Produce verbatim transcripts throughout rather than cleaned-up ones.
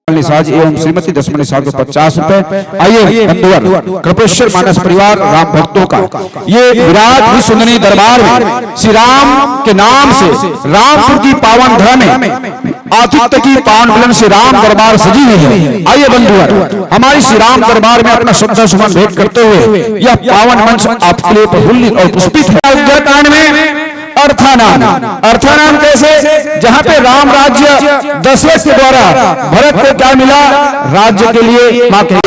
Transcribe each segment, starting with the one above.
निषाद एवं श्रीमती दसमणि साहू को पचास रुपए। आइए बंधुवर, कृपेश्वर मानस परिवार राम भक्तों का ये विराट विश्वनंदनी दरबार में श्री राम के नाम से रामपुर की पावन धरा में आदित्य की पावन मिलन से राम दरबार सजी हुई है। आइए बंधुवर, हमारी श्री राम दरबार में अपना श्रद्धा सुमन भेंट करते हुए यह पावन मंच आपके लिए प्रफुल्लित और पुष्पित है। उद्धारकांड में अर्थानाम, अर्थानाम कैसे? जहां पे राम राज्य दशरथ के द्वारा भरत को क्या मिला? राज्य के लिए मां के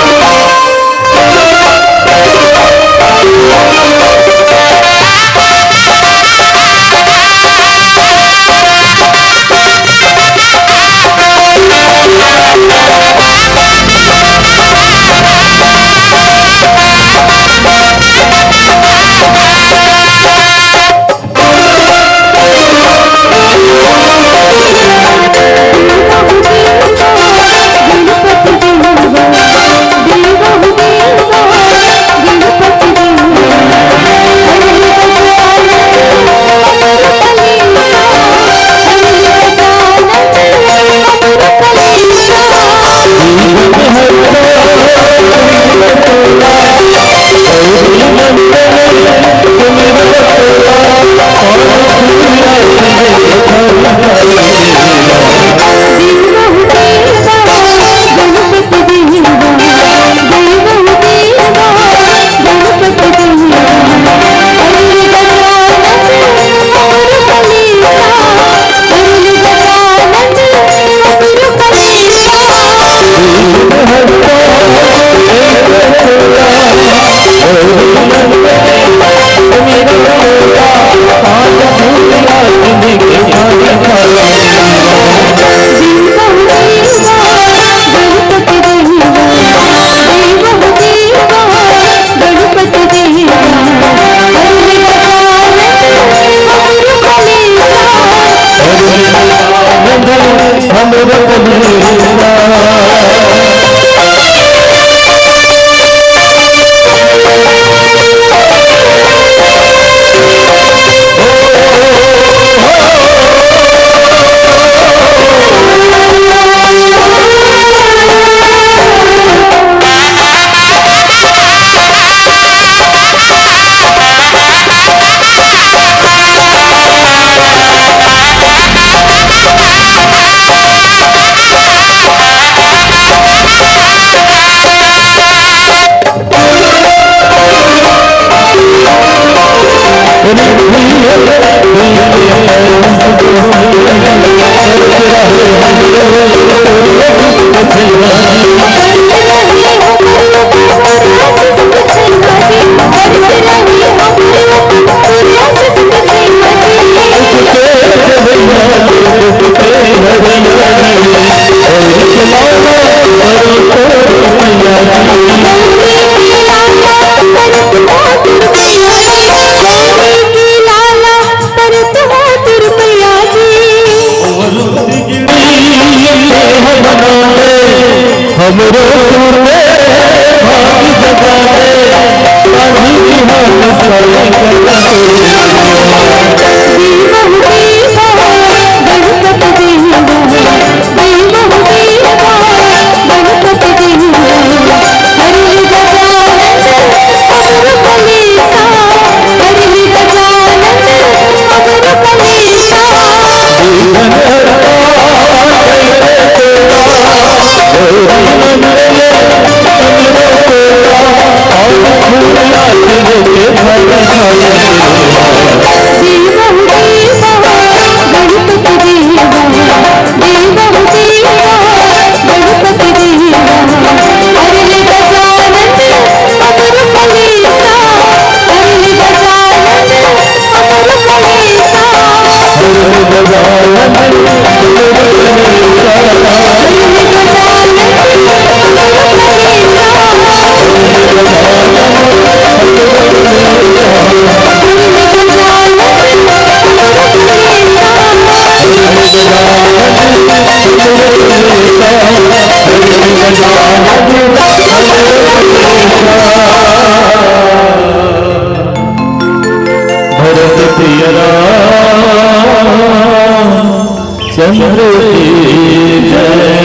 चंद्र की जय,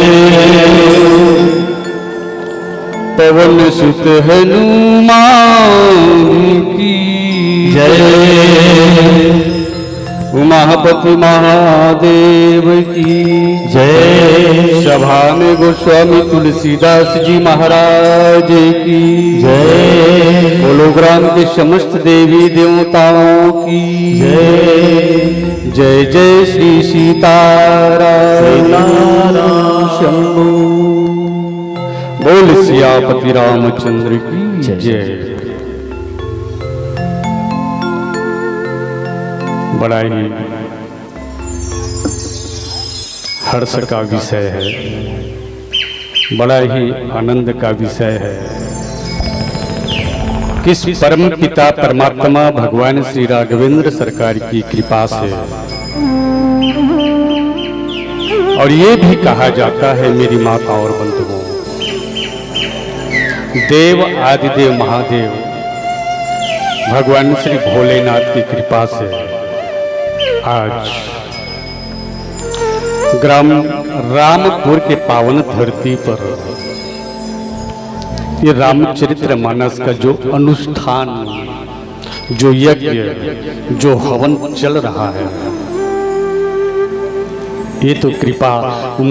पवन सुत हनुमान की जय, उमापति महादेव की जय। सभा में गोस्वामी तुलसीदास जी महाराज की जय। बोलो ग्राम के समस्त देवी देवताओं की जय। जय जय श्री सीताराम। सीताराम। शंभो। बोल सियापति रामचंद्र की जय। जय। बड़ा ही हर्ष का विषय है, बड़ा ही आनंद का विषय है कि इस परम पिता परमात्मा भगवान श्री राघवेंद्र सरकार की कृपा से, और ये भी कहा जाता है मेरी माता और बंधुओं, देव आदिदेव महादेव भगवान श्री भोलेनाथ की कृपा से आज ग्राम रामपुर के पावन धरती पर ये रामचरित्र मानस का जो अनुष्ठान, जो यज्ञ, जो हवन चल रहा है, ये तो कृपा उन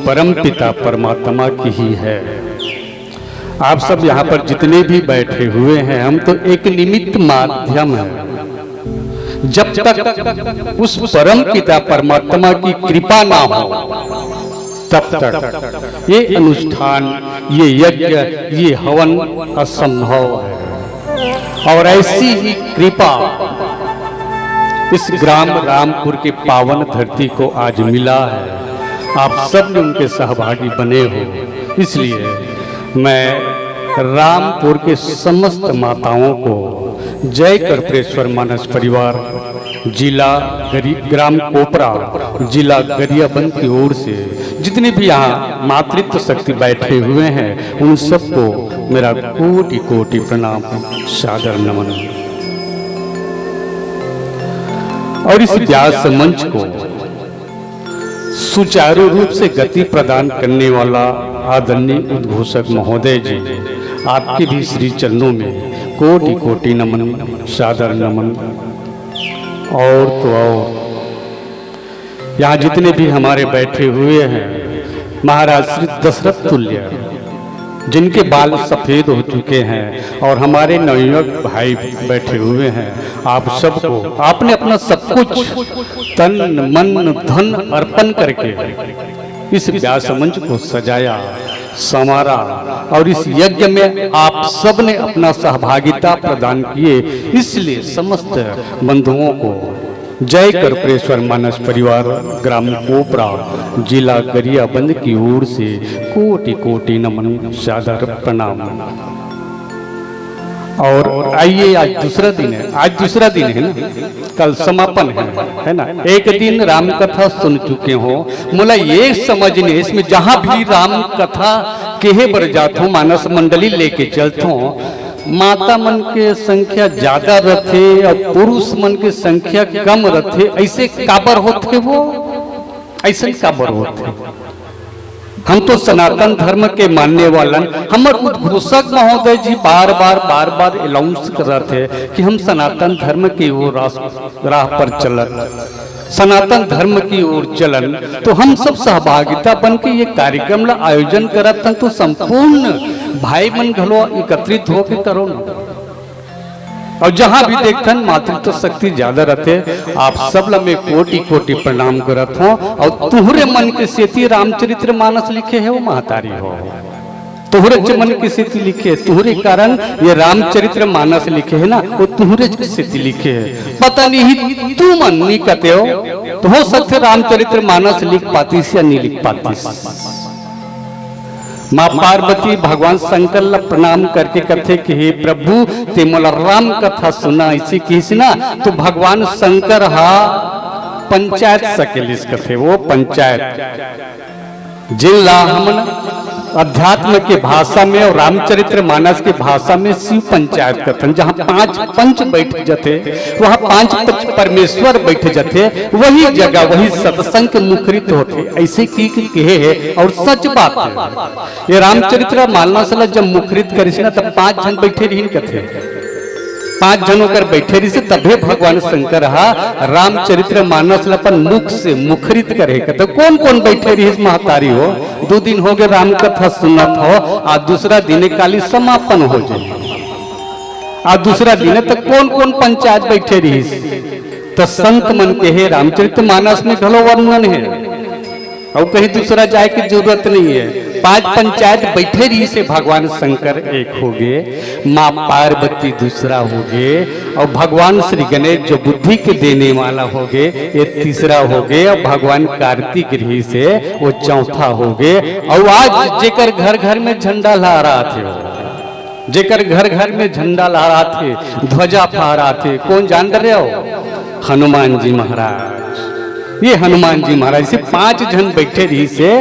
परम पिता परमात्मा की ही है। आप सब यहाँ पर जितने भी बैठे हुए हैं, हम तो एक निमित्त माध्यम हैं। जब तक उस परम पिता परमात्मा की कृपा ना हो, तब तक ये अनुष्ठान, ये यज्ञ, ये हवन असंभव है। और ऐसी ही कृपा इस ग्राम रामपुर की पावन धरती को आज मिला है। आप सब ने उनके सहभागी बने हो, इसलिए मैं रामपुर के समस्त माताओं को, जय करप्रेश्वर मानस परिवार, जिला गरी-, ग्राम कोपरा, जिला गरियाबंद की ओर से जितने भी यहाँ मातृत्व शक्ति बैठे हुए हैं, उन सबको मेरा कोटि कोटि प्रणाम, सादर नमन। और इस व्यास मंच को सुचारू रूप से गति प्रदान करने वाला आदरणीय उद्घोषक महोदय जी, आपके भी श्री चरणों में कोटि कोटि नमन, सादर नमन। और तो और, यहाँ जितने भी हमारे बैठे हुए हैं, महाराज श्री दशरथ तुल्य, जिनके बाल सफेद हो चुके हैं और हमारे नवयुवक भाई बैठे हुए हैं, आप सबको आपने अपना सब कुछ, तन मन धन अर्पण करके इस व्यास मंच को सजाया, संवारा और इस यज्ञ में आप सब ने अपना सहभागिता प्रदान किए, इसलिए समस्त बंधुओं को जय करप्रेश्वर मानस परिवार, ग्राम कोपरा, जिला गरियाबंद की ओर से कोटि कोटि नमन, सादर प्रणाम। और आइए, आज दूसरा दिन है, आज दूसरा दिन है ना, कल समापन है, है ना। एक दिन राम कथा सुन चुके हो, मोला ये समझ नहीं, इसमें जहाँ भी राम कथा केहे बर जात हो, मानस मंडली लेके चलत हो, माता मन के संख्या ज्यादा रथे और पुरुष मन के संख्या कम रथे, ऐसे काबर होथे वो? ऐसे काबर होथे? हम तो सनातन धर्म के मानने वालन, हमर उद्घोषक महोदय जी बार बार बार बार अनाउंस करत हे कि हम सनातन धर्म की ओर रास-, राह पर चलत, सनातन धर्म की ओर चलन। तो हम सब सहभागिता बन के ये कार्यक्रम ला आयोजन करत हन, तो संपूर्ण भाई मन घलो एकत्रित होके करो ना। और जहां भी देखथन मातृत्व शक्ति ज्यादा रथे। आप सब ला मैं कोटि कोटि प्रणाम करत हों। और तुहरे मन के सेती रामचरित्र मानस लिखे हे वो महतारी हो, तुहरे च मन के सेती लिखे, तुहरे कारण ये रामचरित्र मानस लिखे हे ना, वो तुहरे च सेती लिखे हे। पता नहीं तू मन नहीं कते हो, तो हो सकथे रामचरित्र मानस लिख पातीस या नहीं लिख पातीस। माँ पार्वती भगवान शंकर ला प्रणाम करके कथे कि हे प्रभु, ते मोला राम कथा सुना, इसे किहिस ना, तो भगवान शंकर हा पंचायत सकेलिस कथे, वो पंचायत जिन ला हमन अध्यात्म के भाषा में और रामचरित्र मानस के भाषा में शिव पंचायत कथन, जहाँ पांच पंच बैठ जथे, वहाँ पांच पंच परमेश्वर बैठ जथे, वही जगह, वही सत्संग मुखरित होथे। ऐसे की कहे है और सच बात है। ये रामचरित्र मानस ला जब मुखरित करिस ना, तब पांच झन बैठे रहिन कथे। पांच झन ओकर बैठे रहिस, तभे भगवान शंकर हा रामचरित्र मानस ला अपन मुख से मुखरित करे। कथे, "कौन कौन बैठे रहिस महतारी हो? दो दिन हो गए राम कथा सुनत हो, आज दूसरा दिन काली समापन हो जाए। आज दूसरा दिन तो कौन कौन पंचायत बैठे रहिस?" तो संत मन के हे रामचरित मानस में घलो वर्णन है। अउ कहीं दूसरा जाए के जरूरत नहीं है। पांच पंचायत बैठे रहिस हे, भगवान शंकर एक हो गे, माँ पार्वती दूसरा हो गे, अउ भगवान श्री गणेश जो बुद्धि के देने वाला हो गे, ये तीसरा हो गे, अउ भगवान कार्तिक रहिस हे, वो चौथा हो गे। अउ आज जेकर घर घर में झंडा लहरात हे, जेकर घर घर में झंडा लहरात हे, ध्वजा फहरात हे, कौन जान रहे हो? हनुमान जी महाराज। ये हनुमान जी महाराज से पांच झन बैठे रहिस हे,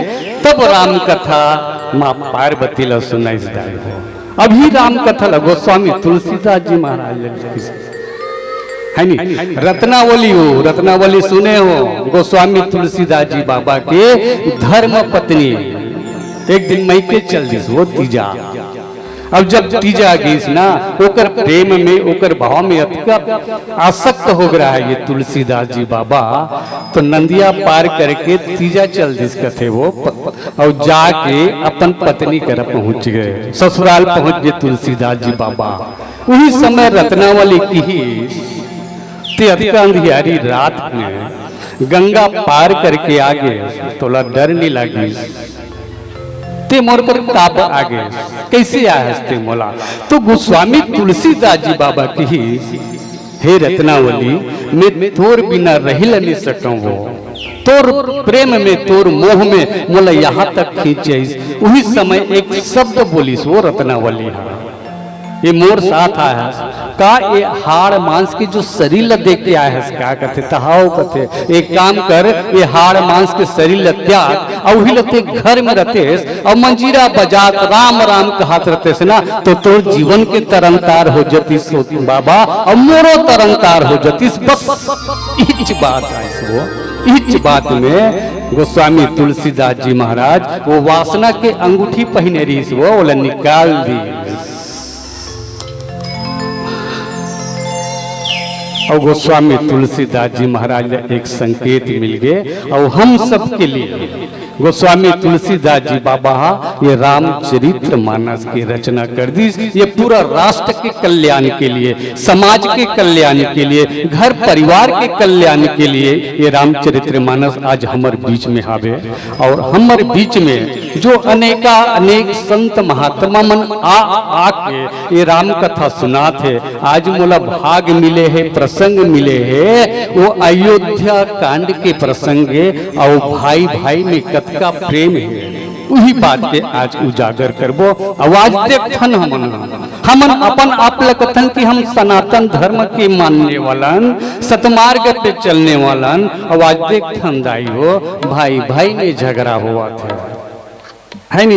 तब राम कथा माँ पार्वती ला सुनाइस दाई हो। अभी राम कथा ला गोस्वामी तुलसीदास जी महाराज ला लिखिस हे। है नी? रत्नावली हो, रत्नावली सुने हो, गोस्वामी तुलसीदास जी बाबा के धर्म पत्नी। एक दिन मइके चल दिस वो तीजा। अब जब तीजा गिस ना, ओकर प्रेम में, ओकर भाव में अतका आसक्त हो गया है ये तुलसीदास जी बाबा, तो नंदिया पार करके तीजा चल दिस कथे वो प-, और जाके अपन पत्नी कर पहुंच गए, ससुराल पहुंच गए तुलसीदास जी बाबा। उही समय रत्नावली किहिस, "ते अतका अंधियारी रात में गंगा पार करके आ गे, तोला डर नहीं लागिस?" ते मोर कर काबर आ गे, कैसे आए हस ते मोला? तो गोस्वामी तुलसीदास जी बाबा किहिस, "हे रत्नावली, मैं तोर बिना रहि ल नि सकंव वो। तोर प्रेम में, तोर मोह में मोला यहाँ तक खींच आइस।" उही समय एक शब्द बोलिस वो रत्नावली हा, "ये मोर साथ आए हस का? ये हाड़ मांस के जो शरीर ला देख के आए हस का?" कथे, "त हव," कथे, "एक काम कर, ये हाड़ मांस के शरीर ला त्याग, अउ उही ला ते घर में रहितेस, अउ मंजीरा बजात राम राम कहत रहितेस ना, तो तोर जीवन के तरन तार हो जतिस बाबा, अउ मोरो तरन तार हो जतिस।" बस इच बात आइस वो, इच बात में गोस्वामी तुलसीदास जी महाराज वो वासना के अंगूठी पहिने रहिस वो, ओला निकाल दिस। अउ गोस्वामी तुलसीदास जी महाराज ला एक संकेत मिल गे, अउ हम सब के लिए गोस्वामी तुलसीदास जी बाबा हा ये रामचरित्र मानस की रचना कर दिस। ये पूरा राष्ट्र के कल्याण के लिए, समाज के कल्याण के लिए, घर परिवार के कल्याण के लिए ये रामचरित्र मानस आज हमर बीच में हावे। अउ हमर बीच में जो अनेका अनेक संत महात्मा मन आ, आ के ये राम कथा सुनात हे, आज मोला भाग मिले हे, प्रसंग मिले हे, वो अयोध्या कांड के प्रसंग हे, अउ भाई भाई में कतका प्रेम हे, उही बात के आज उजागर करबो। अउ आज देखथन हमन, हमन अपन आप ल कथन कि हम सनातन धर्म के मानने वालन, सतमार्ग पे चलने वालन, अउ आज देखथन दाई हो, भाई भाई में झगड़ा होवत हे। है नी?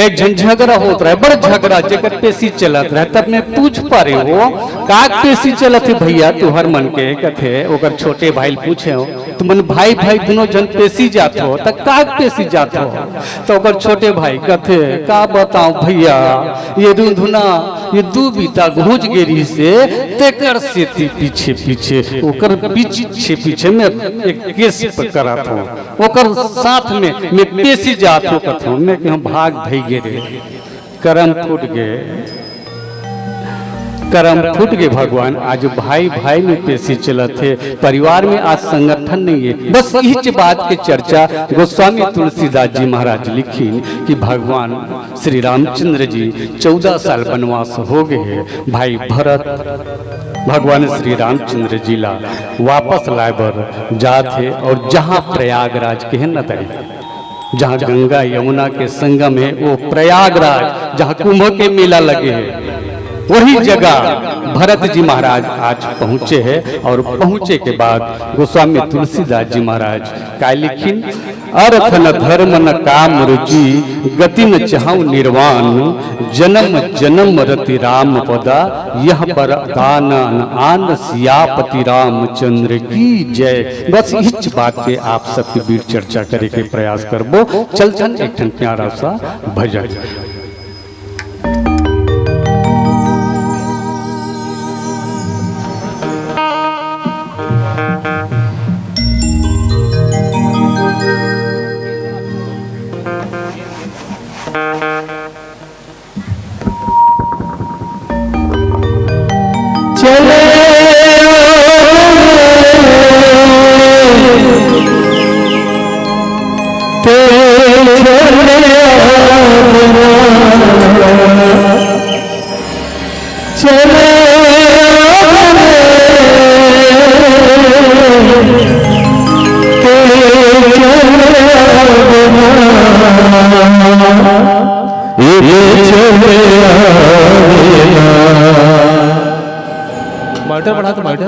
एक झन झगड़ा होत रहे, बड़ झगड़ा, जेकर पेशी चलत रहे। तब मैं पूछ पारे हो, "का पेशी चलत हे भैया तुहर मन के?" कथे, ओकर छोटे भाई ल पूछे हो, "तुमन भाई भाई दुनों झन पेशी जात हो, त का पेशी जात हो?" तो ओकर छोटे भाई कथे, "का बताओ भैया, ये रुंधुना, ये दू बीता घुंच गे रहिस हे, तेकर सेती पीछे पीछे, ओकर पीछे पीछे में एक केस करत हो।" ओकर साथ में मैं पेशी जात हो कथों, मैं कहूँ भाग भई गे रे, करम फूट गे, करम फूट गे भगवान। आज भाई भाई में पेशी चलत हे, परिवार में आज संगठन नहीं है। बस इच बात के चर्चा गोस्वामी तुलसीदास जी महाराज लिखिन कि भगवान श्री रामचंद्र जी चौदह साल वनवास हो गए हे, भाई भरत भगवान श्री रामचंद्र जी ला वापस लाए बर जात हे अउ जहाँ प्रयागराज के हे नगरी, जहाँ गंगा यमुना के संगम हे, वो प्रयागराज, जहाँ कुंभ के मेला लगे हे, वही जगह भरत जी महाराज आज पहुँचे हैं और पहुँचे के बाद गोस्वामी तुलसीदास जी महाराज काय लिखिन, अर्थ न धर्म न काम रुचि, गति न चाहु निर्वाण, जन्म जन्म रति राम पदा, यह बर दान आन सियापति रामचंद्र की जय। बस इच बात पे आप सबके बीच चर्चा करे के प्रयास करबो। चलथन एक ठन प्यारा सा भजन। चले माइटर बढ़ा तो माइटर।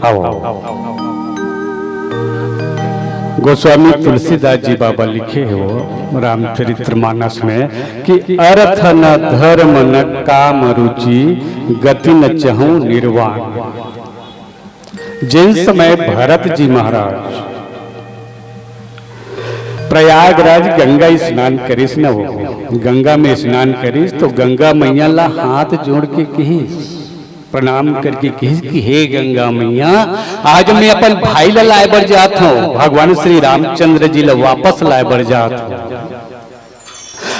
आओ। गोस्वामी तुलसीदास जी बाबा लिखे हो रामचरित्र मानस में कि अर्थ न धर्म न काम रुचि, गति न चहु निर्वाण। जेन समय भरत जी महाराज प्रयागराज गंगा स्नान करिस न हो, गंगा में स्नान करिस तो गंगा मैया ला हाथ जोड़ के कहिस, प्रणाम करके कहिस कि हे गंगा मैया, आज मैं अपन भाई ला लाए बर जात हूँ, भगवान श्री रामचंद्र जी ला वापस लाए बर जात हूँ।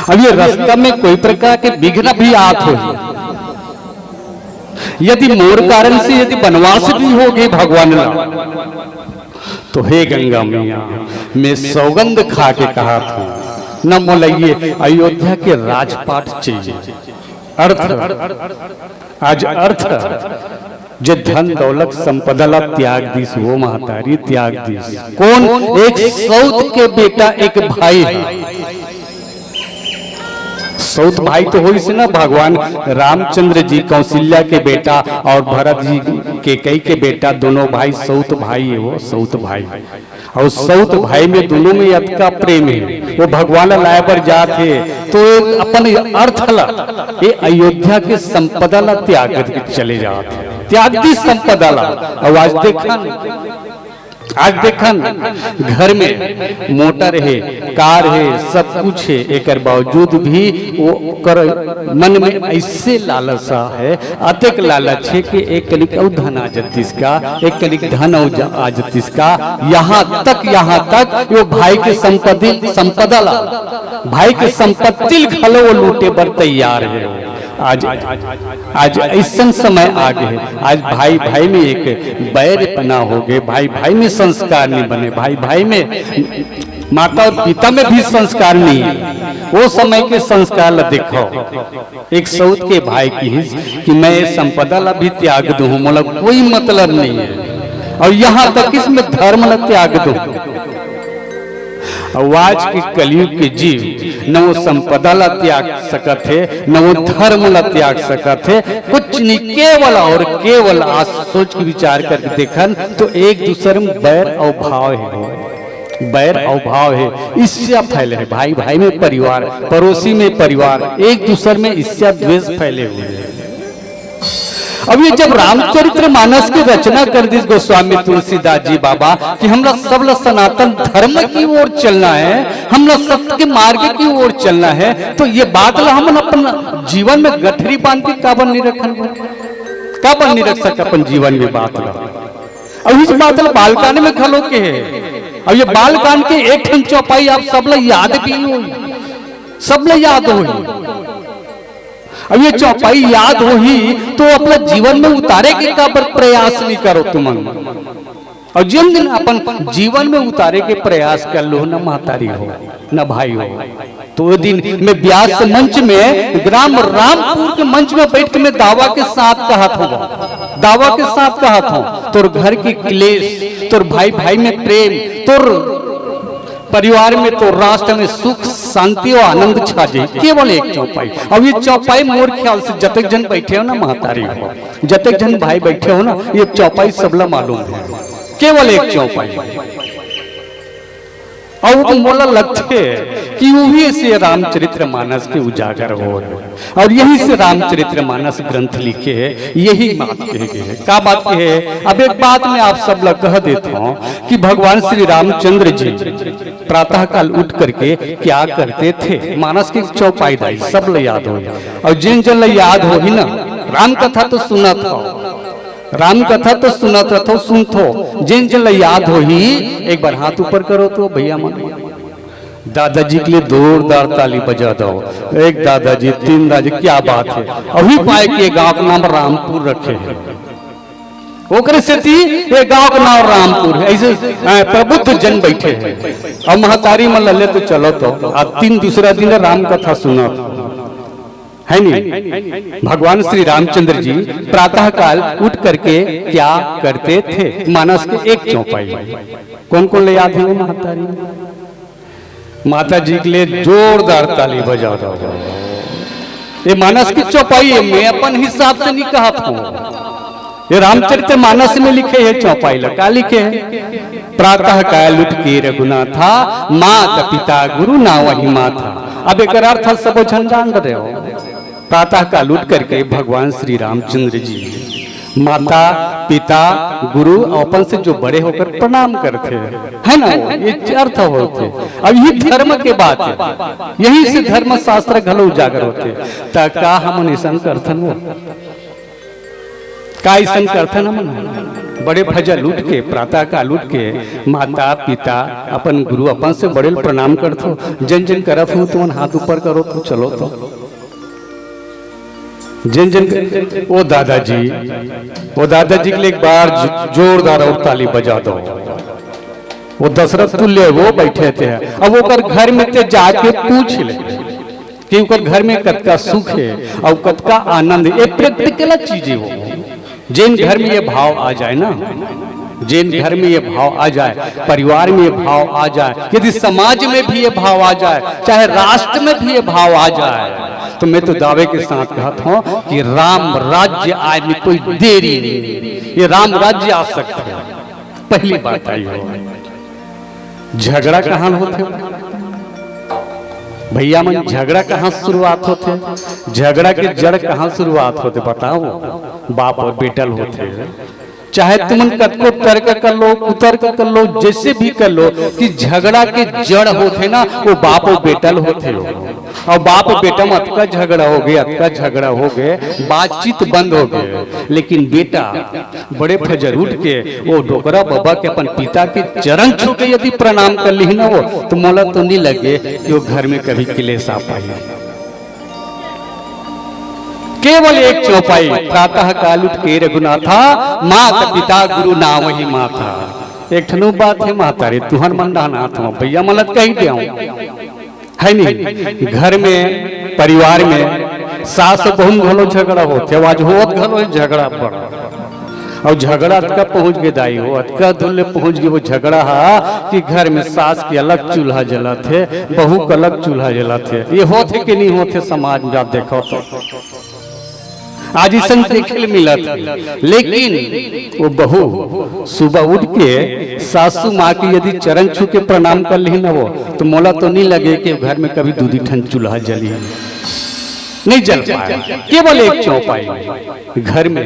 अब ये रास्ता में कोई प्रकार के विघ्न भी आत हो, यदि मोर कारण से यदि वनवास भी हो गए भगवान ला, तो हे गंगा मैया, मैं सौगंध खा के कहा था, न मोला ये अयोध्या के राजपाट चाहिए। अर्थ, आज अर्थ, जे धन दौलत संपदा ला त्याग दिस, वो महतारी त्याग दिस। कौन? एक सौत के बेटा, एक भाई है। सौत भाई तो होइस ना, भगवान रामचंद्र जी कौशल्या के बेटा और भरत जी कैकेयी के बेटा, दोनों भाई सौत भाई है, वो सौत भाई। और सौत भाई में दोनों में अतका प्रेम है, वो भगवान ला लाए बर जात है तो अपन अर्थ ला, ये अयोध्या के संपदा ला त्याग करके चले जात है, त्याग दी संपदा ला। और आज देखन, आज देखन, घर में मोटर है, कार है, सब कुछ है, एकर बावजूद भी ओकर मन में ऐसे लालसा है, अतेक लालच है कि एक कनिक अउ धन आ जतिस का, एक कनिक धन अउ ज-, आ जतिस का। यहाँ तक, यहाँ तक वो भाई के संपत्ति, संपदा ला, भाई के संपत्ति ल घलो वो लूटे बर तैयार है। आज, आज ऐसन समय आ गए, आज भाई भाई में एक बैर पना हो गए, भाई भाई में संस्कार नहीं बने, भाई भाई में, माता और पिता में भी संस्कार नहीं है। वो समय के संस्कार ला देखो। एक सौत के भाई कहिस कि मैं ये संपदा ला भी त्याग दूं, मोला कोई मतलब नहीं है, और यहाँ तक इसमें धर्म ला त्याग दूं। अउ आज के कलयुग के जीव न वो संपदा ला त्याग सकत हे, न वो धर्म ला त्याग सकत हे, कुछ नहीं, केवल और केवल आज सोच के विचार करके देखन तो एक दूसर में बैर अउ भाव है, बैर अउ भाव है, ईर्ष्या फैले है, भाई भाई में परिवार, पड़ोसी में परिवार, एक दूसर में ईर्ष्या द्वेष फैले हुए हैं। अब ये जब रामचरित्र मानस की रचना कर दिस गोस्वामी तुलसीदास जी बाबा कि हमरा सब ला सनातन धर्म की ओर चलना है, हमरा सत्य के मार्ग की ओर चलना है, तो ये बात ला हमन अपन जीवन में गठरी बांध के काबर नहीं रखन, काबर नहीं रख सक अपन जीवन में बात ला। अब इस बात ला बालकांड में घलो के है। अब ये बालकांड के एक ठन चौपाई आप सब ला याद भी होई, सब ला याद होई। अब ये चौपाई याद होही तो अपना जीवन में उतारे के काबर प्रयास नहीं करो तुमन। और जिन दिन अपन जीवन में उतारे के प्रयास कर लो, न महतारी हो, न भाई हो, तो वो दिन मैं व्यास मंच में, ग्राम रामपुर के मंच में बैठ के मैं दावा के साथ कहत हूँ, दावा के साथ कहत हूँ, तोर घर के क्लेश, तोर भाई भाई में प्रेम, तोर परिवार में, तोर राष्ट्र में सुख, शांति और आनंद छा जाए। केवल एक चौपाई। अब ये चौपाई मोर ख्याल से जतक झन बैठे हो ना महतारी हो, जतक झन भाई बैठे हो ना, ये चौपाई सबला मालूम है। केवल एक चौपाई। और वो मोला लगथे कि उही से रामचरित्र मानस के उजागर हो है। और यही से रामचरित्र मानस ग्रंथ लिखे है, यही बात कहे गए है। का बात कहे है? अब एक बात मैं आप सब ला कह देता हूँ कि भगवान श्री रामचंद्र जी प्रातः काल उठ करके क्या करते थे, मानस के चौपाई दाई सब ला याद हो। और जिन जन ला याद होही ना, राम कथा तो सुनत हो, राम कथा तो सुनत रथो, सुनथो, जिन जिन ला याद होही, एक बार हाथ ऊपर करो तो भैया मन। दादाजी के लिए जोरदार ताली बजा दो। एक दादाजी, तीन दादाजी, क्या बात है। अभी पाए कि ये गांव का नाम रामपुर रखे हैं, ओकरे सेती ये गांव का नाम रामपुर है। ऐसे, अ, प्रबुद्ध जन बैठे हैं। अब महतारी मन लले तो चलो तो, अब तीन दूसरा दिन राम कथा सुना। है नहीं? भगवान श्री रामचंद्र जी प्रातः काल उठ करके क्या करते थे? मानस के एक चौपाई। कौन कौन ले याद है वो महतारी? माता जी के लिए जोरदार ताली बजा दो। ये मानस की चौपाई है, मैं अपन हिसाब से नहीं कहा था। ये रामचरित मानस में लिखे हे चौपाई ला, का लिखे हे? प्रातः काल उठ के रघुनाथा, मात पिता गुरु नावहि माथा। अब एकर अर्थ ह सबो झन जान रहे हो। प्रातः काल उठ करके भगवान श्री रामचंद्र जी माता, पिता, गुरु अउ अपन से जो बड़े होकर प्रणाम करथे, है ना? वो ये अर्थ होथे। अब यही धर्म के बात हे, यही से धर्म शास्त्र घलो उजागर होथे। त का हमन अइसन करथन वो? का अइसन करथन हमन? बड़े फजर उठ के, प्रातः काल उठ के माता, पिता, अपन गुरु, अपन से बड़े ल प्रणाम करथो। जन जन करत हो तुमन हाथ ऊपर करो तो, चलो तो। जन जन, ओ दादाजी, ओ दादाजी के लिए एक बार ज-, जोरदार अउ ताली बजा दो। वो दशरथ तुल्य वो बैठे थे, अब ओकर घर में ते जाके पूछ ले कि ओकर घर में कतका सुख हे अउ कतका आनंद हे। ये प्रैक्टिकल चीज हे वो। जेन घर में ये भाव आ जाए ना, जेन घर में ये भाव आ जाए, परिवार में ये भाव आ जाए, यदि समाज में भी ये भाव आ जाए, चाहे राष्ट्र में भी ये भाव आ जाए, तो मैं तो दावे के साथ कहत हूँ कि राम राज्य आए में कोई देरी नहीं। ये राम राज्य आ सकता है। पहली बात आई हो, झगड़ा कहाँ होथे भैया मन? झगड़ा कहाँ शुरुआत होथे? झगड़ा के जड़ कहाँ शुरुआत होथे, बताओ? बाप अउ बेटा ल होथे। चाहे तुमन कतको तर्क कर लो, कुतर्क कर लो, जैसे भी कर लो, कि झगड़ा के जड़ होथे ना, वो बाप अउ बेटा ल होथे। अउ बाप बेटा में अतका झगड़ा हो गए, अतका झगड़ा हो गए, बातचीत बंद हो गए, लेकिन बेटा बड़े फजर उठ के वो डोकरा बाबा के अपन पिता के चरण छू के यदि प्रणाम कर लिही ना वो, तो मोला तो नहीं लगे कि वो घर में कभी क्लेश आ पाही। केवल एक चौपाई, प्रातः काल उठ के रघुनाथा, मात पिता गुरु नावहि माथा। एक ठनु बात हे महतारी, तुहन मन डहनाथ हो भैया, मन ल कही देव, है नहीं? घर में, परिवार में सास बहू घलो झगड़ा होथे, आज होत घलो हे झगड़ा बड़। अउ झगड़ा अतका पहुंच गे दाई हो, अतका दूर ले पहुंच गे वो झगड़ा हा कि घर में सास के अलग चूल्हा जलत हे, बहू के अलग चूल्हा जलत हे। ये होथे कि नहीं होथे समाज में, आप देखो तो। आज अइसन देखे ल मिलत हे, लेकिन वो बहू सुबह उठ के सासू माँ के यदि चरण छू के प्रणाम कर लिही ना वो, तो मोला तो नहीं लगे कि घर में कभी दू दी ठन चूल्हा जली। नहीं जल पाए, केवल एक चौपाई। घर में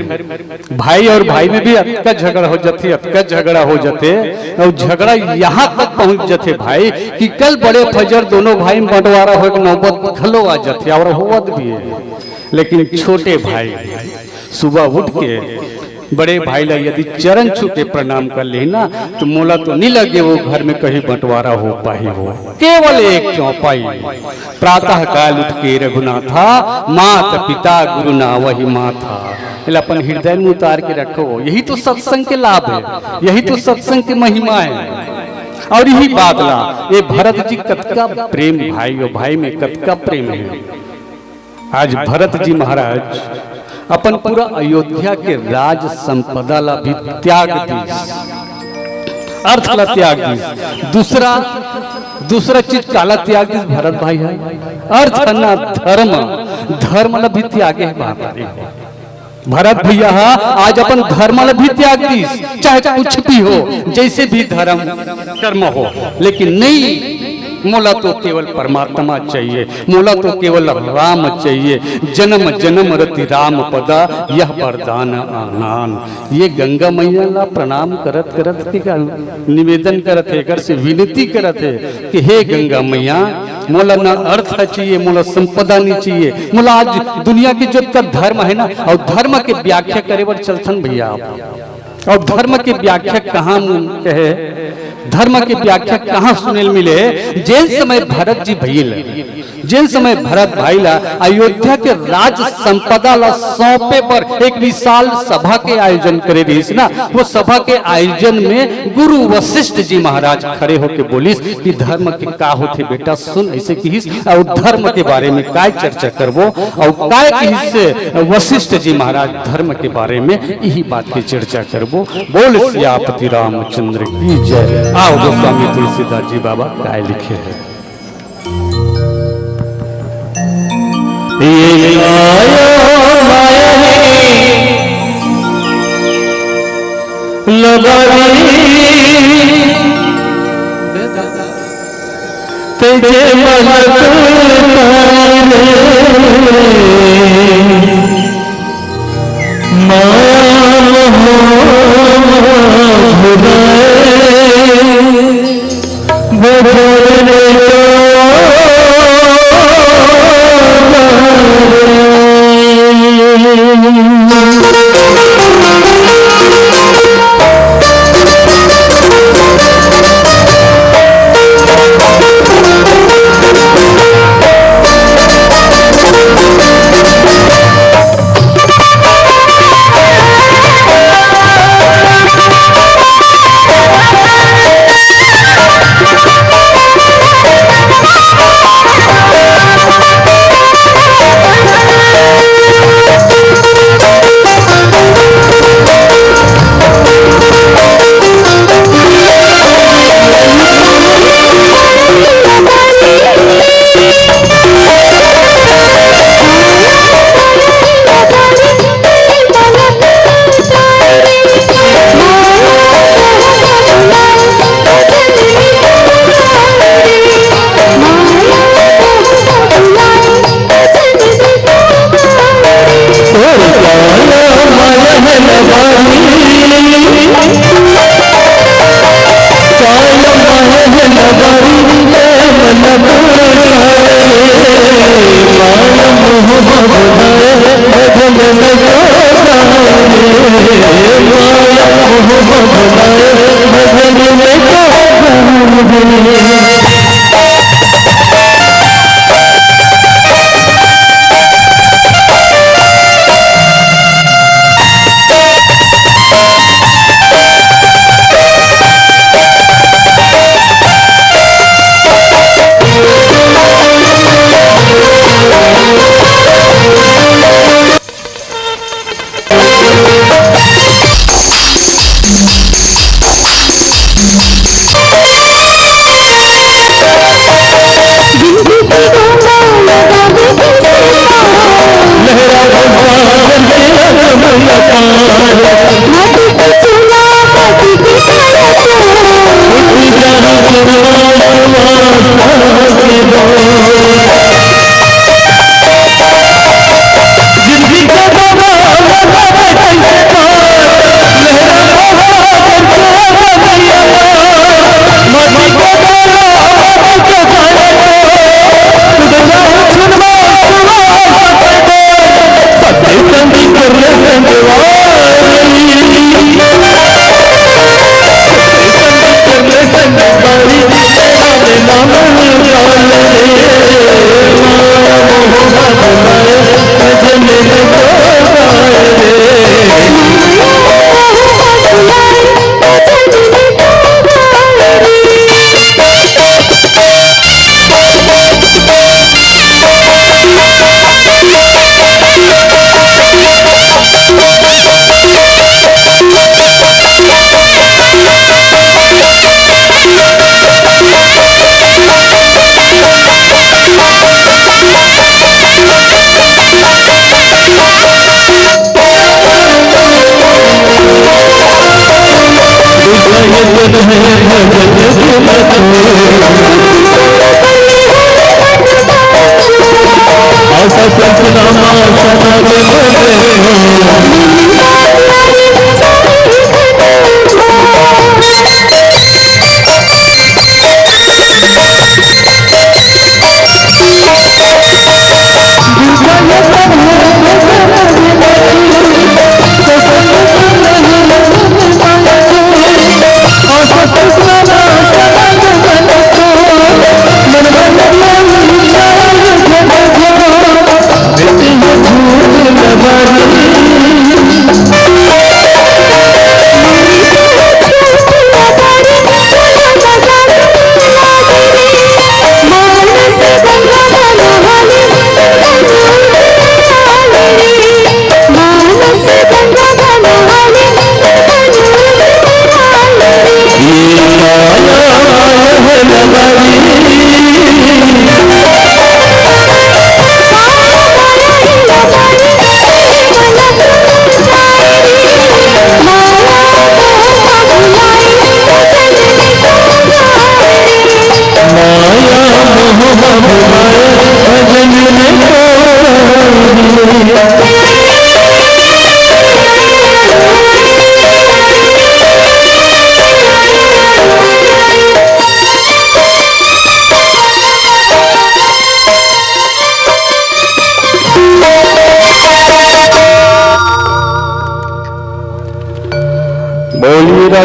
भाई अउ भाई में भी अतका झगड़ा हो जाथे, अतका झगड़ा हो जाथे, अउ झगड़ा यहाँ तक पहुँच जाथे भाई कि कल बड़े फजर दोनों भाई में बंटवारा होए के नौबत घलो आ जाथे अउ होवत भी हे। लेकिन छोटे भाई सुबह उठ के बड़े भाई ला यदि चरण छू के प्रणाम कर लिही ना, तो मोला तो नहीं लगे वो घर में कभी बंटवारा हो पाही हो। केवल एक चौपाई, प्रातः काल उठ के रघुनाथा, मात पिता गुरु नावहि माथा। एला अपन हृदय में उतार के रखो, यही तो सत्संग के लाभ हे, यही तो सत्संग के महिमा हे। अउ यही बात ला ये भरत जी कतका प्रेम, भाई अउ भाई में कतका प्रेम हे। आज भरत जी महाराज अपन पूरा अयोध्या के राज संपदा ला भी त्याग दीस, अर्थ ला त्याग दीस। दूसरा, दूसरा चीज काला त्याग दीस भरत भाई हे? अर्थ ना, धर्म, धर्म ला भी त्यागे हे बाप रे। भरत भैया हा आज अपन धर्म ला भी त्याग दीस, चाहे कुछ भी हो, जैसे भी धर्म कर्म हो, लेकिन नहीं, मोला तो केवल परमात्मा चाहिए, मोला तो केवल राम चाहिए। जन्म जन्म रति राम पदा, यह वरदान आनान। ये गंगा मैया ला प्रणाम करत करत के का निवेदन करत हे, एकर से विनती करत हे कि हे गंगा मैया, मोला न अर्थ चाहिए, मोला संपदा नहीं चाहिए, मोला आज दुनिया के जतका धर्म हे ना, अउ धर्म के व्याख्या करे बर चलथन भैया आप। अउ धर्म के व्याख्या कहाँ कहे, धर्म के व्याख्या कहाँ सुने ल मिले? जेन समय भरत जी भइल, जेन समय भरत भाई ला अयोध्या के राज संपदा ला सौंपे बर एक विशाल सभा के आयोजन करे रहिस ना, वो सभा के आयोजन में गुरु वशिष्ठ जी महाराज खड़े होके बोलिस कि धर्म के का होथे बेटा, सुन, ऐसे किहिस, अउ धर्म के बारे में काय चर्चा करबो, अउ काय किहिस वशिष्ठ जी महाराज धर्म के बारे में, यही बात की चर्चा करबो। बोल सियापति रामचंद्र की जय। आओ गोस्वामी तुलसीदास जी बाबा काय लिखे हे। ये आयो माया है। लबारी तेजे मलक तारे माम हो भुलाए बदल।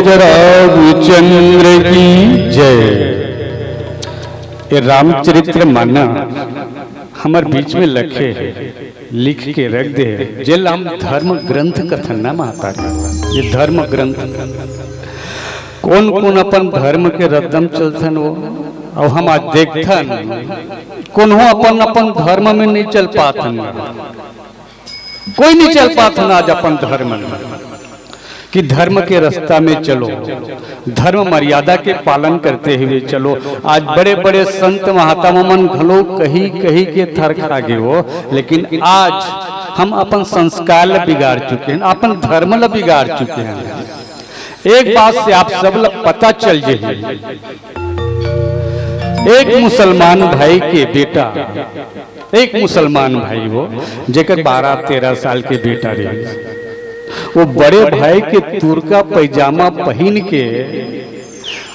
रामचंद्र की जय। ये रामचरित्र मानस हमर बीच में लखे हे, लिख के रख दे हे, जेला हम धर्म ग्रंथ कथन ना महतारी। ये धर्म ग्रंथ, कौन कौन अपन धर्म के रद्दम चलथन वो, अउ हम आज देखथन कोनो अपन अपन धर्म में नहीं चल पाथन। कोई नहीं चल पाथन आज अपन धर्म में, कि धर्म के रास्ता में चलो, धर्म मर्यादा के पालन करते हुए चलो। आज बड़े बड़े संत महात्मा मन घलो कही कही के थरखा गे वो, लेकिन आज हम अपन संस्कार ला बिगाड़ चुके हैं, अपन धर्म ला बिगाड़ चुके हैं। एक बात से आप सब ला पता चल जाही, एक मुसलमान भाई के बेटा, एक मुसलमान भाई वो, जेकर बारह तेरह साल के बेटा रहे, वो बड़े भाई के तुरका पैजामा पहिन के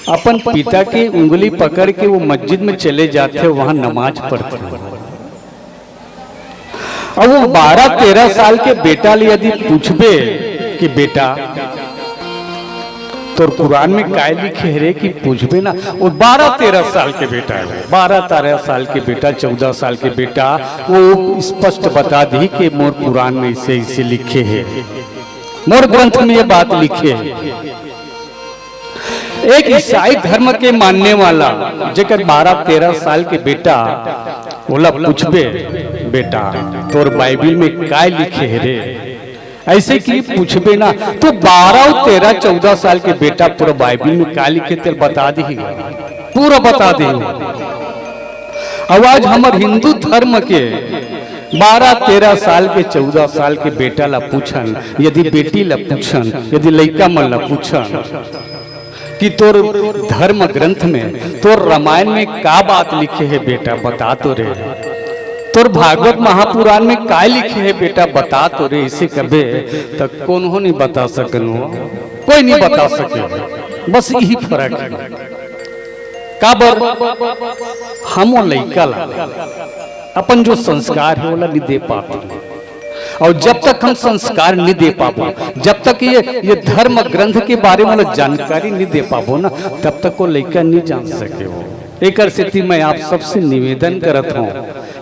अपन पिता के उंगली पकड़ के वो मस्जिद में चले जाथे, वहां नमाज पढ़थे। अब वो बारह तेरह साल के बेटा ले यदि पूछबे कि बेटा, तोर कुरान में काय लिखे हे रे, कि पूछबे ना, वो बारह तेरह साल के बेटा हे, बारह तेरह साल के बेटा, चौदह साल के बेटा, वो स्पष्ट बता दी कि मोर कुरान में इसे इसे लिखे हे, मोर ग्रंथ में ये बात लिखे हे। एक ईसाई धर्म के मानने वाला जेकर बारह तेरह साल के बेटा, ओला पूछबे, बेटा, तोर बाइबिल में काय लिखे हे रे? ऐसे कि पूछबे ना, तो बारह, तेरह, चौदह साल के बेटा पूरा बाइबिल में का लिखे, तेल बता दी, पूरा बता दी। अब आज हमर हिंदू धर्म के बारह तेरह साल के, चौदह साल के बेटा ला पूछन, यदि बेटी ला पूछन, यदि लइका मन ला पूछन कि तोर धर्म ग्रंथ में, तोर रामायण में का बात लिखे हे बेटा, बता तो रे। तोर भागवत महापुराण में काय लिखे हे बेटा, बता तो रे, इसे कबे तक कोनो नहीं बता सकन हो, कोई नहीं बता सके। बस यही फर्क हे। काबर हम वो लइका ला अपन जो संस्कार हे, ओला नहीं दे पाते। और जब तक हम संस्कार नहीं दे पाबो, जब तक ये, ये धर्म ग्रंथ के बारे में जानकारी नहीं दे पाबो ना, तब तक वो लइका नहीं जान सके हो। एकर सेती मैं आप सबसे निवेदन करत हूँ,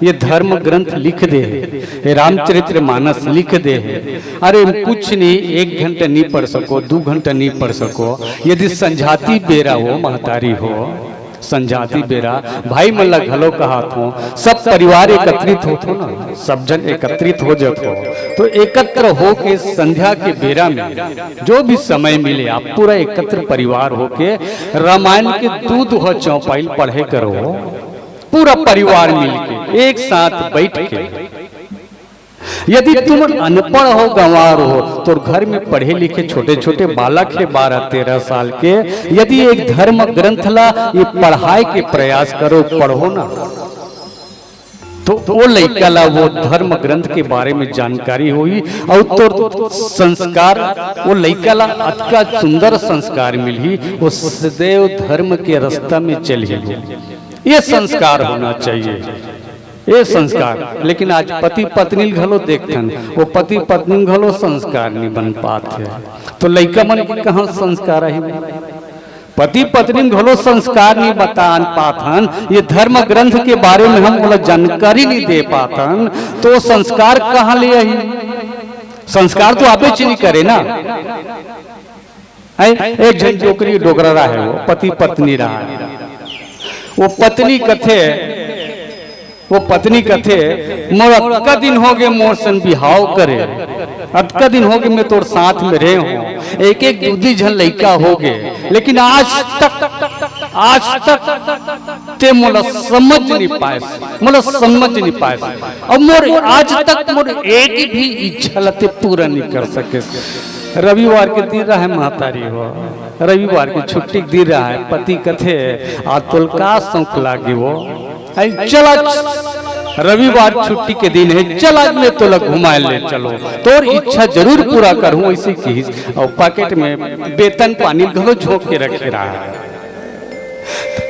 ये धर्म ग्रंथ लिख दे हे, ये रामचरित्र मानस लिख दे हे। अरे कुछ नहीं, एक घंटा नहीं पढ़ सको, दू घंटा नहीं पढ़ सको, यदि संझाती बेरा हो, महतारी हो, संझाती बेरा भाई मन ला घलो कहत हो, सब परिवार एकत्रित होत हो ना, सब जन एकत्रित हो जात हो, तो एकत्र हो के संध्या के बेरा में जो भी समय मिले, आप पूरा एकत्र परिवार होके रामायण के दू दोहा चौपाई पढ़े करो, पूरा परिवार मिलके एक साथ बैठ के। यदि तुम अनपढ़ हो, गंवार हो, तोर घर में पढ़े लिखे छोटे छोटे बालक हे, बारह तेरह साल के, यदि एक धर्म ग्रंथ ला ये पढ़ाए के प्रयास करो, पढ़ो ना, तो वो लइका ला वो धर्म ग्रंथ के बारे में जानकारी होही, और तोर संस्कार, वो लइका ला अतका सुंदर संस्कार मिलही, वो सदैव धर्म के रास्ता में चलही। ये संस्कार होना चाहिए। ये संस्कार, लेकिन आज पति पत्नी ल घलो देखथन, वो पति पत्नी ल घलो संस्कार नहीं बन पात हे, तो लइका मन के कहाँ संस्कार आही? पति पत्नी ल घलो संस्कार नहीं बता पात हन, ये धर्म ग्रंथ के बारे में हम ओला जानकारी नहीं दे पात हन, तो वो संस्कार कहाँ ले आही? संस्कार तो आबेच नहीं करे ना। ऐ, एक झन डोकरी डोकरा रहे, वो पति पत्नी रहे। वो पत्नी कथे, वो पत्नी कथे, "मोर अतका दिन हो गे मोर सन बिहाव करे, अतका दिन हो गे मैं तोर साथ में रहे हूँ, एक एक दू दू झन लइका हो गे, लेकिन आज तक, आज तक ते मोला समझ नहीं पाए, मोला समझ नहीं पाए, और मोर आज तक मोर एक भी इच्छा ला ते पूरा नहीं कर सके।" रविवार के दिन रहे महतारी हो, रविवार के छुट्टी के दिन रहे, पति कथे, "आज तोल का शौक लागे वो? आई चल आज रविवार छुट्टी के दिन हे, चल आज मैं तोला घुमाए ले चलो, तोर इच्छा जरूर पूरा करहूँ," ऐसे किहिस। और पॉकेट में बेतन पानी घलो झोंक के रखे रहा।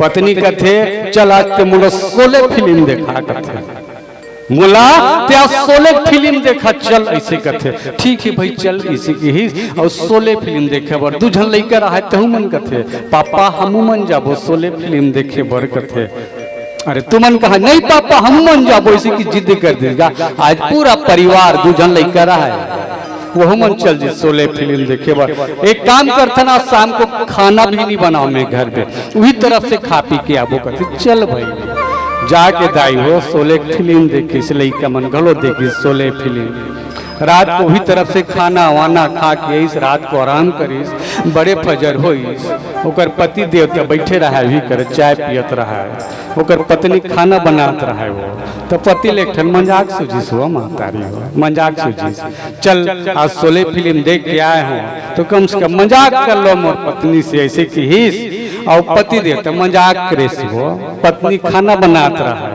पत्नी कथे, "चल आज ते मोला शोले फिल्म देखा," कथे। मोला ते आज शोले फिल्म देखा चल, अइसे कथे। ठीक हे भाई, चल, अइसे किहिस। अउ शोले फिल्म देखे बर दू झन लइका रहय, तहू मन कथे, "पापा, हमू मन जाबो शोले फिल्म देखे बर," कथे। अरे तुमन कहा, "नहीं पापा, हमू मन जाबो," अइसे कि जिद कर दिस गा। आज पूरा परिवार, दू झन लइका रहय, वहू मन चल दिस शोले फिल्म देखे बर। एक काम करथन, आज शाम को खाना भी नहीं बनाओ मैं घर में, उही तरफ से खा पी के आबो, कथे। चल भाई, जाके दाई हो शोले फिल्म देखिस, लइका मन घलो देखिस शोले फिल्म। रात को उही तरफ से खाना वाना खा के आइस, रात को आराम करिस, बड़े फजर होइस। ओकर पति देवता बैठे रहय, उही कर चाय पियत रहय, ओकर पत्नी खाना बनात रहय। वो तो पति ले एक ठन मजाक सूझिस, वो महतारी हो, मजाक सूझिस, "चल, आज शोले फिल्म देख के आए हों, तो कम से कम मजाक कर लो मोर पत्नी से," अइसे किहिस। अउ पति देवता मजाक करिस, वो पत्नी खाना बनात रहय,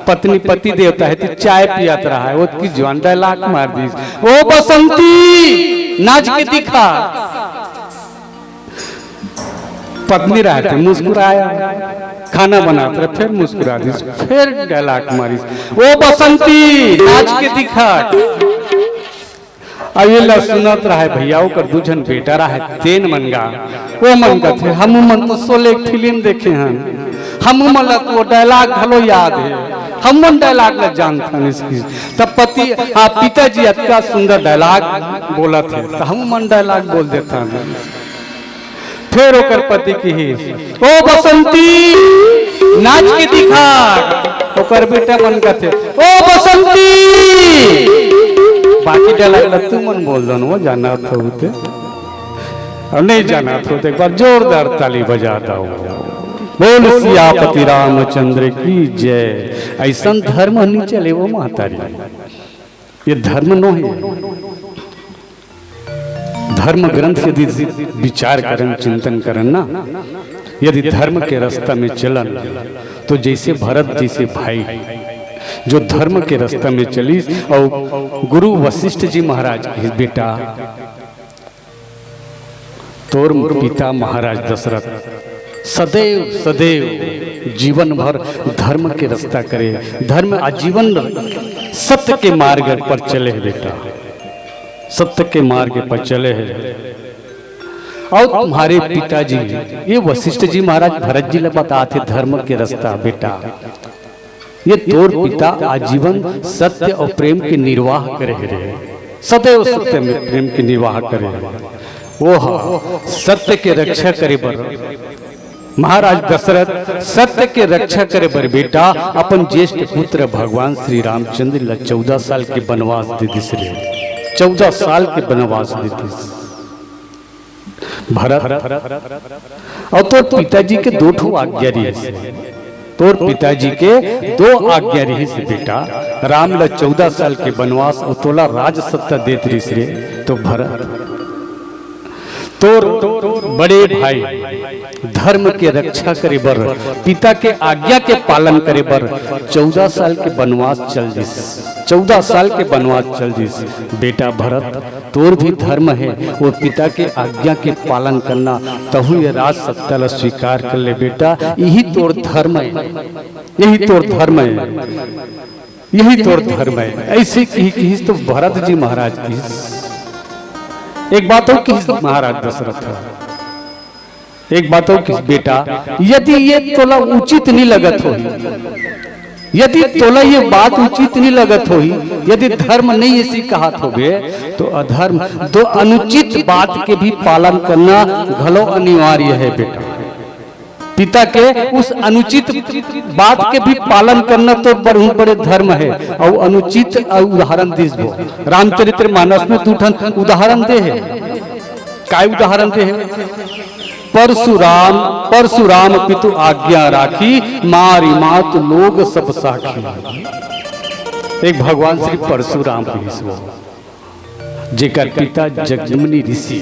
पत्नी पति देवता हे त चाय पियत रहय, ओतकी जुवार डायलॉग मार दिस, "ओ बसंती, नाच के दिखा।" पत्नी रहय ते मुस्कुराय, खाना बनात रहय, फेर मुस्कुरा दिस, फेर डायलॉग मारिस, "ओ बसंती, नाच के दिखा।" अब एला सुनत रहय भइया, ओकर दू झन बेटा रहय, तेन मन गा, ओ मन कथे, "हमू मन तो शोले के फिल्म देखे हन, हमू मन ला तो डायलॉग घलो याद हे, हमू मन डायलॉग ला जानथन," अइसे किहिस। तब पति, हाँ, पिताजी अतका सुंदर डायलॉग बोलत हे, त हमू मन डायलॉग बोल देथन। फेर ओकर पति किहिस, "ओ बसंती, नाच के दिखा।" ओकर बेटा मन कथे, "ओ बसंती।" बाकी डायलॉग ला तुमन बोल दो न, वो जानत हो ते। अउ नहीं जानत हो ते एक बार जोरदार ताली बजा दो। बोल सियापति रामचंद्र की जय। अइसन धर्म नहीं चले वो महतारी। ये धर्म नो हे। धर्म ग्रंथ यदि विचार करन, चिंतन करन ना, यदि धर्म के रास्ता में चलन, तो जइसे भरत जइसे भाई जो धर्म के रास्ता में चलिस, अउ गुरु वशिष्ठ जी महाराज के बेटा, तोर पिता महाराज दशरथ सदैव, सदैव जीवन भर धर्म के रास्ता करे, धर्म आजीवन सत्य के मार्ग पर चले हे बेटा, सत्य के मार्ग पर चले हे। अउ तुम्हारे पिताजी, ये वशिष्ठ जी महाराज भरत जी ला बतात हे धर्म के रास्ता बेटा। ये तोर पिता आजीवन सत्य अउ प्रेम के निर्वाह करे हे रे, सदैव सत्य में प्रेम के निर्वाह करे हे। वो ह सत्य के रक्षा करे बर, महाराज दशरथ सत्य के रक्षा करे बर बेटा अपन ज्येष्ठ पुत्र भगवान श्री रामचंद्र ला चौदह साल के बनवास दे दिस रे, चौदह साल के बनवास दे दिस। भरत, अउ तोर पिताजी के दो ठो आज्ञा रिहिस। तोर पिताजी के दो आज्ञा रिहिस बेटा, राम ला चौदह साल के बनवास अउ तोला राज सत्ता देत रिहिस रे। तो भरत, तोर बड़े भाई धर्म के रक्षा करे बर, पिता के आज्ञा के पालन करे बर चौदह साल के बनवास चल दिस, चौदह साल के बनवास चल दिस। बेटा भरत, तोर भी धर्म हे, वो पिता के आज्ञा के पालन करना, तहू ये राज सत्ता ला स्वीकार कर ले बेटा, यही तोर धर्म हे, यही तोर धर्म हे, यही तोर धर्म हे। अइसे किहिस, किहिस तो भरत जी महाराज किहिस। एक बात अउ किहिस महाराज दशरथ ह, एक बात अउ किहिस, बेटा, यदि ये तोला उचित नहीं लगत होही, यदि तोला ये बात उचित नहीं लगत होही, यदि धर्म नहीं अइसे कहत होबे, तो अधर्म, तो अनुचित बात के भी पालन करना घलो अनिवार्य हे बेटा। पिता के उस अनुचित बात के भी पालन करना तो बहुत बड़े धर्म हे। अउ अनुचित उदाहरण दिस वो, रामचरित्र मानस में दू ठन उदाहरण दे हे। काय उदाहरण दे हे? "परशुराम, परशुराम पितु आज्ञा राखी, मारी मात लोग सब साखी।" एक भगवान श्री परशुराम रिहिस वो, जेकर पिता जगदम्बनी ऋषि।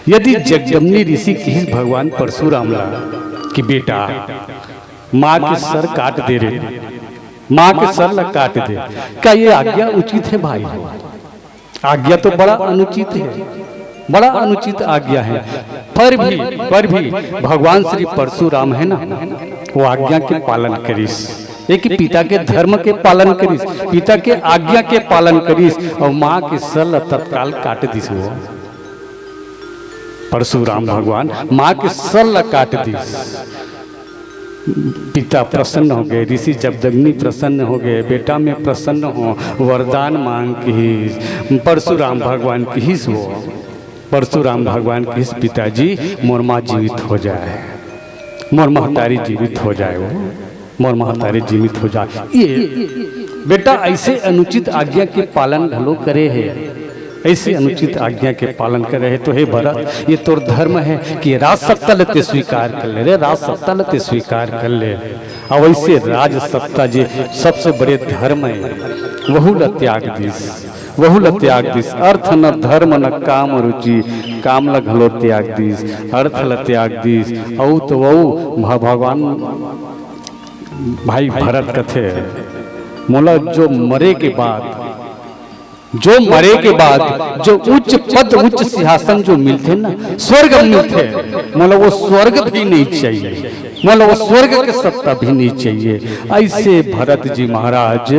यदि जगदम्बनी ऋषि किहिस भगवान परशुराम ला कि बेटा, माँ के सर काट दे रे, माँ के सर ला काट दे, का ये आज्ञा उचित हे भाई? आज्ञा तो बड़ा अनुचित हे, बड़ा अनुचित आज्ञा हे। पर भी, पर भी भगवान श्री परशुराम हे ना, वो आज्ञा के पालन करिस। एक पिता के धर्म के पालन करिस, पिता के आज्ञा के पालन करिस, अउ माँ के सर ल तत्काल काट दिस वो। परशुराम भगवान माँ के सर ल काट दिस। पिता प्रसन्न हो गए, ऋषि जमदग्नि प्रसन्न हो गए, "बेटा मैं प्रसन्न हूँ, वरदान मांग," किहिस। परशुराम भगवान किहिस वो, परशुराम भगवान किहिस, "पिताजी, मोर माँ जीवित हो जाए, मोर महतारी जीवित हो जाए वो।" मोर महतारी जीवित हो जाए। ये बेटा ऐसे अनुचित आज्ञा के पालन घलो करे हे, ऐसे अनुचित आज्ञा के पालन करे हे। तो हे भरत, ये तोर धर्म हे कि राज सत्ता ल ते स्वीकार कर ले रे, राज सत्ता ल ते स्वीकार कर ले। अउ ऐसे राज सत्ता जे सबसे बड़े धर्म हे, वहू ल त्याग दिस, वहू ल त्याग दिस। अर्थ न धर्म न काम रुचि, काम ल घलो त्याग दिस, अर्थ ल त्याग दिस। अउ तो वहू भ-, भगवान भाई भरत कथे, "मोला जो मरे के बाद, जो मरे के बाद जो उच्च पद, उच्च सिंहासन जो मिलथे ना, स्वर्ग मिलथे, मोला वो स्वर्ग भी नहीं चाहिए, मोला वो स्वर्ग के सत्ता भी नहीं चाहिए।" ऐसे भरत जी महाराज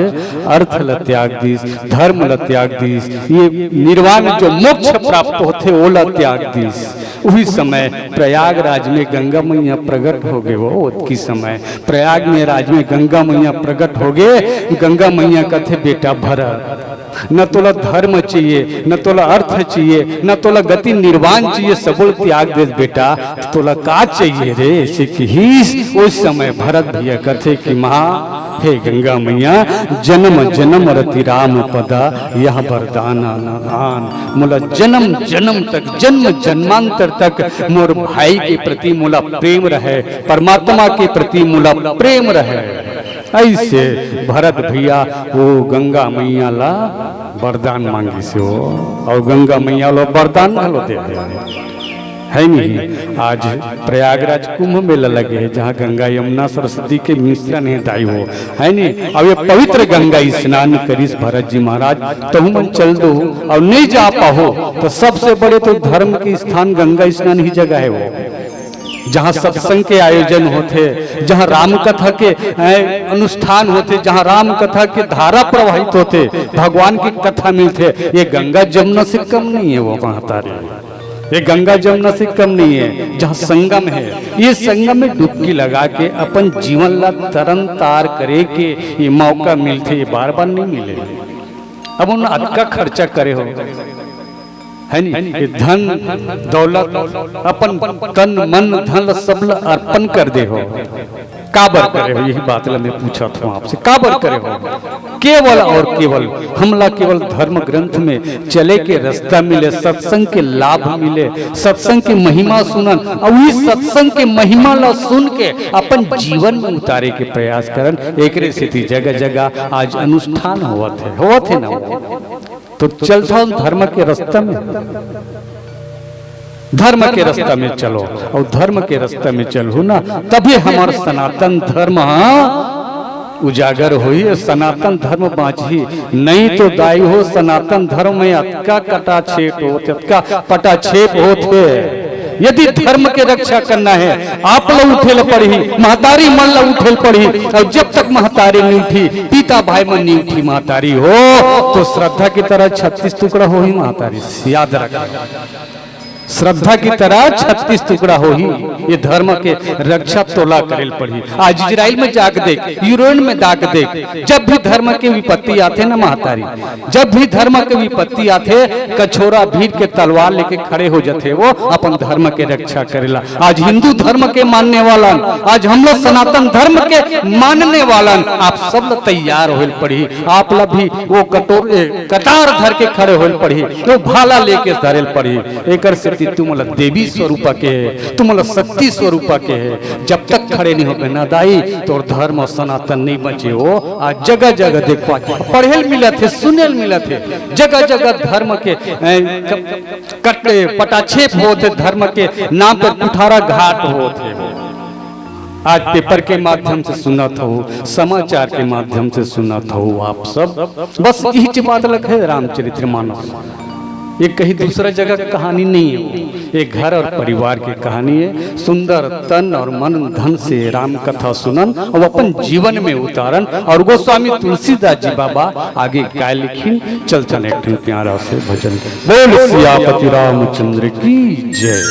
अर्थ ल त्याग दिस, धर्म ल त्याग दिस, ये निर्वाण जो मोक्ष प्राप्त होथे, ओला त्याग दिस। उही समय प्रयागराज में गंगा मैया प्रकट हो गए वो। ओतकी समय प्रयाग में, राज में गंगा मैया प्रकट हो गए। गंगा मैया कथे, "बेटा भरत, न तोला धर्म चाहिए, न तोला अर्थ चाहिए, न तोला गति निर्वाण चाहिए, सबो ल त्याग दे बेटा, तोला का चाहिए रे?" ऐसे किहिस। उस समय भरत भैया कथे कि माँ, हे गंगा मैया, "जन्म जन्म रति राम पदा, यह वरदान आन।" मोला जन्म जन्म तक, जन्म जन्मांतर तक मोर भाई के प्रति मोला प्रेम रहे, परमात्मा के प्रति मोला प्रेम रहे। ऐसे भरत भैया वो गंगा मैया ला वरदान मांगिस वो, अउ गंगा मैया ला वरदान घलो दे दे। है नहीं, आज प्रयागराज कुंभ मेला लगे हे, जहाँ गंगा यमुना सरस्वती के मिश्रण हे दाई हो, है नहीं। अब ये पवित्र गंगा स्नान करिस भरत जी महाराज, तहु मन चल दो, अउ नहीं जा पाहो तो सबसे बड़े तो धर्म के स्थान गंगा स्नान ही जगह हे वो, जहाँ सत्संग के आयोजन होथे, जहाँ राम कथा के, ए, अनुष्ठान होथे, जहाँ राम कथा के धारा प्रवाहित होथे, भगवान की कथा मिलथे। ये गंगा जमुना से कम नहीं हे वो महतारी, ये गंगा जमुना से कम नहीं हे, जहाँ संगम हे। ये संगम में डुबकी लगा के अपन जीवन ला तरन तार करे के ये मौका मिलथे, ये बार बार नहीं मिले। अब उन अतका खर्चा करे हो, है नी? ये धन दौलत, अपन तन मन धन सब ल अर्पण कर दे हो, काबर करे हो? यही बात ल मैं पूछत हूँ आपसे, काबर करे हो? केवल और केवल हमला केवल धर्म ग्रंथ में चले के रास्ता मिले, सत्संग के लाभ मिले, सत्संग के महिमा सुनन, अउ इस सत्संग के महिमा ला सुन के अपन जीवन में उतारे के प्रयास करन। एकरे सेती जगह जगह आज अनुष्ठान होवत हे, होवत हे ना? तो चलथन धर्म के रास्ता में, धर्म के रास्ता में चलो, अउ धर्म के रास्ता में चलहू ना, तभे हमर सनातन धर्म ह उजागर होही, सनातन धर्म बाँचही। नहीं तो दाई हो, सनातन धर्म में अतका कटाक्षेप होत, अतका पटाक्षेप होत हे। यदि धर्म के रक्षा करना हे, आप ला उठे ल पड़ही, महतारी मन ला उठे ल पड़ही, अउ जब तक महतारी नहीं उठी, पिता भाई मन नहीं उठी महतारी हो, तो श्रद्धा की तरह छत्तीस टुकड़ा होही महतारी, याद रख। श्रद्धा की तरह छत्तीस टुकड़ा होही। ये धर्म के रक्षा तोला करे ल पड़ही। आज इजराइल में जाके देख, यूरोप में जाके देख, जब भी धर्म के विपत्ति आथे ना महतारी, जब भी धर्म के विपत्ति आथे, कछोरा भीर के तलवार लेके खड़े हो जाथे वो अपन धर्म के रक्षा करेला। आज हिंदू धर्म के मानने वालन, आज हम लोग सनातन धर्म के मानने वालन, आप सब लोग तैयार होए ल पड़ही। आप ला भी वो कटोर, ए, कटार धर के खड़े होए ल पड़ही, वो भाला लेके धरे ल पड़ही। एकर सेती तुमन ला देवी स्वरूपा के हे, तुमन ला शक्ति स्वरूपा के हे। जब तक खड़े नहीं होबे ना दाई, तोर धर्म सनातन नहीं बचे हो। आज जगह जगह देखो, पढ़े ल मिलत हे, सुने ल मिलत हे, जगह जगह धर्म के, ए, क-, कट-, पटाक्षेप होत हे, धर्म के नाम पर कुठाराघात होत हे। आज पेपर के माध्यम से सुनत हो, समाचार के माध्यम से सुनत हो आप सब। बस इही बात लगे रामचरित्र मानस। ये कहीं दूसरा जगह की कहानी नहीं है, ये घर और परिवार की कहानी है। सुंदर तन और मन धन से राम कथा सुनन और अपन जीवन में उतारन। और गोस्वामी तुलसीदास जी बाबा आगे काय लिखिन, चल चल एक ठन प्यारा से भजन। बोल सियापति रामचंद्र की जय।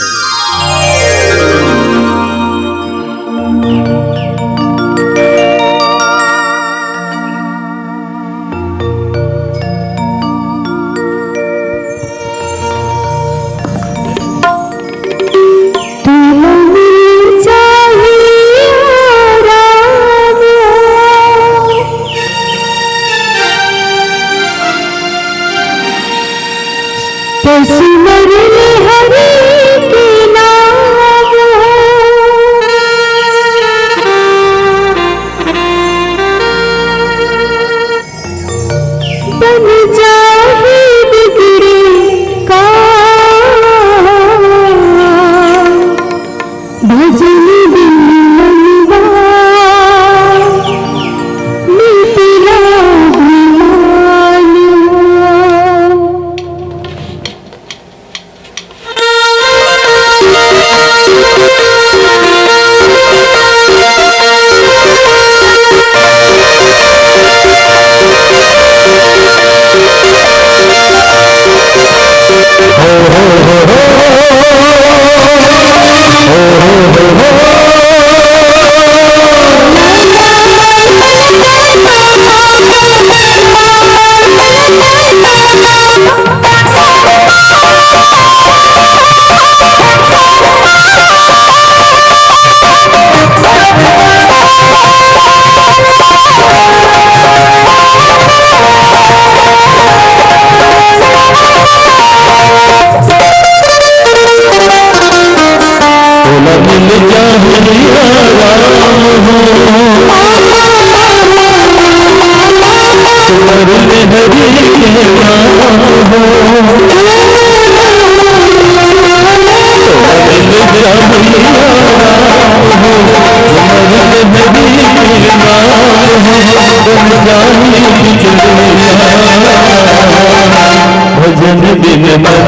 भजन बिन मनवा विघ्न विघ्न हो, भजन बिन मनवा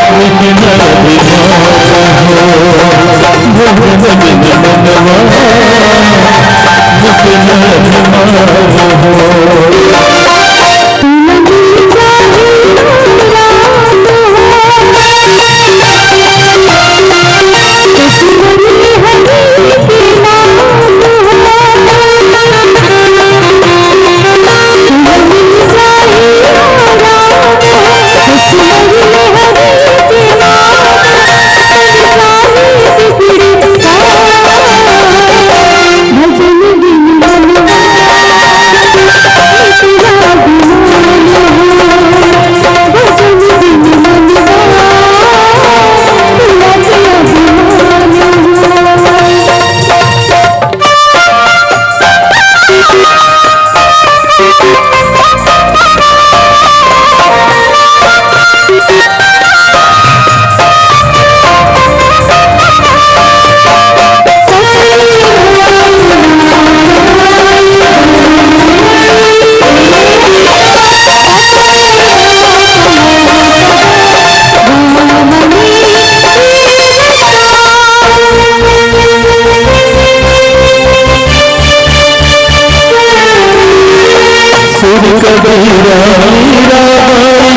विघ्न विघ्न हो। सुर कबीरा मीरा बाई,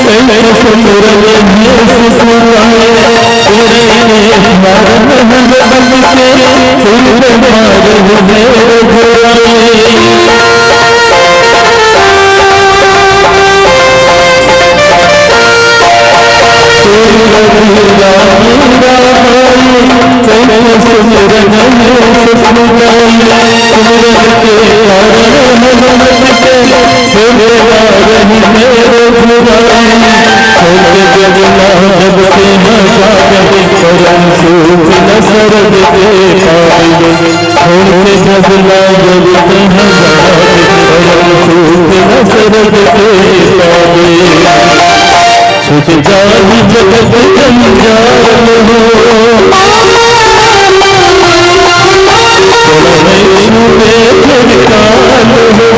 कई सुंदर भेष पुराए, तेरे मारन हनुमत के, सुर मारन मेरे घुराए। छोड़ के जब ना जब तेना पावे, परम सुख न सरग के पावे। छोड़ के जब ना जब तेना पावे, परम सुख न सरग के पावे। छूट जाहि जगत जंजाल हो, पड़े छूटे फिर काल हो।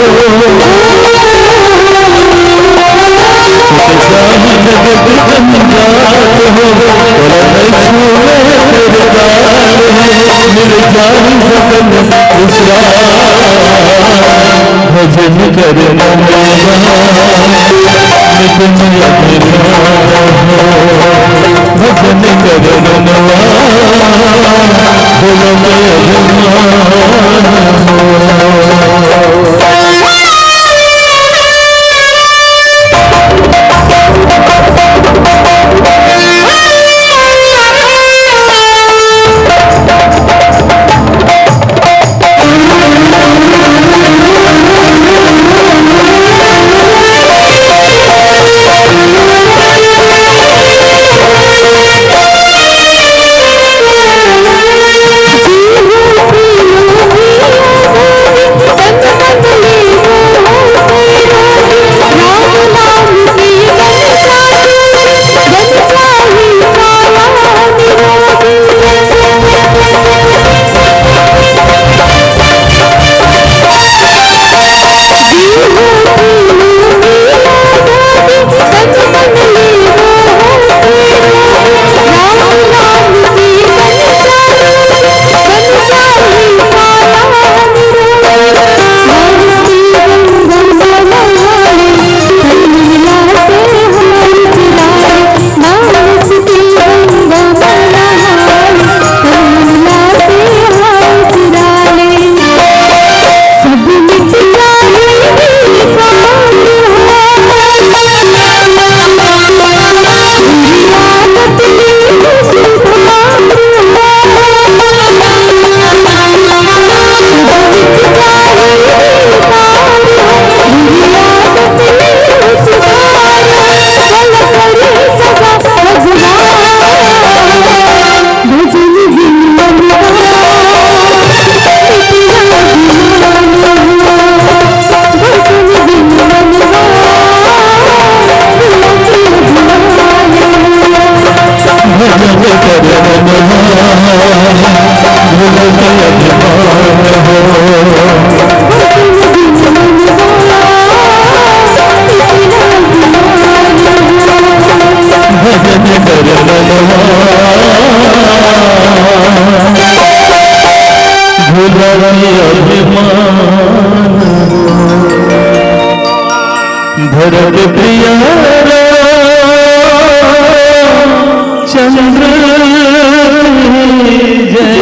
भजन कर मनवा, नित नया मनवा, भजन कर मनवा, बोलो के अभिमान हो। भजन कर मनवा, भुलाए अभिमान। भरत प्रिय रामचंद्र जय।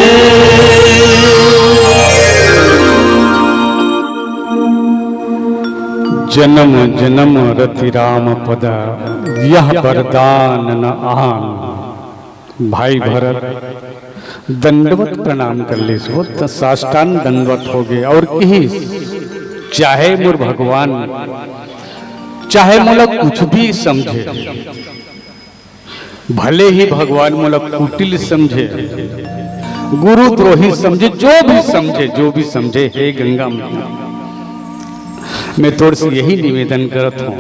जन्म जन्म रति राम पद, यह वरदान न आन। भाई भरत दंडवत प्रणाम कर लिस, वो त साष्टांग दंडवत हो गए और कहिस, चाहे मोर भगवान, चाहे मोला कुछ भी समझे, भले ही भगवान मोला कुटिल समझे, गुरुद्रोही समझे, जो भी समझे, जो भी समझे, हे गंगा मैया, मैं तोर से यही निवेदन करत हूँ,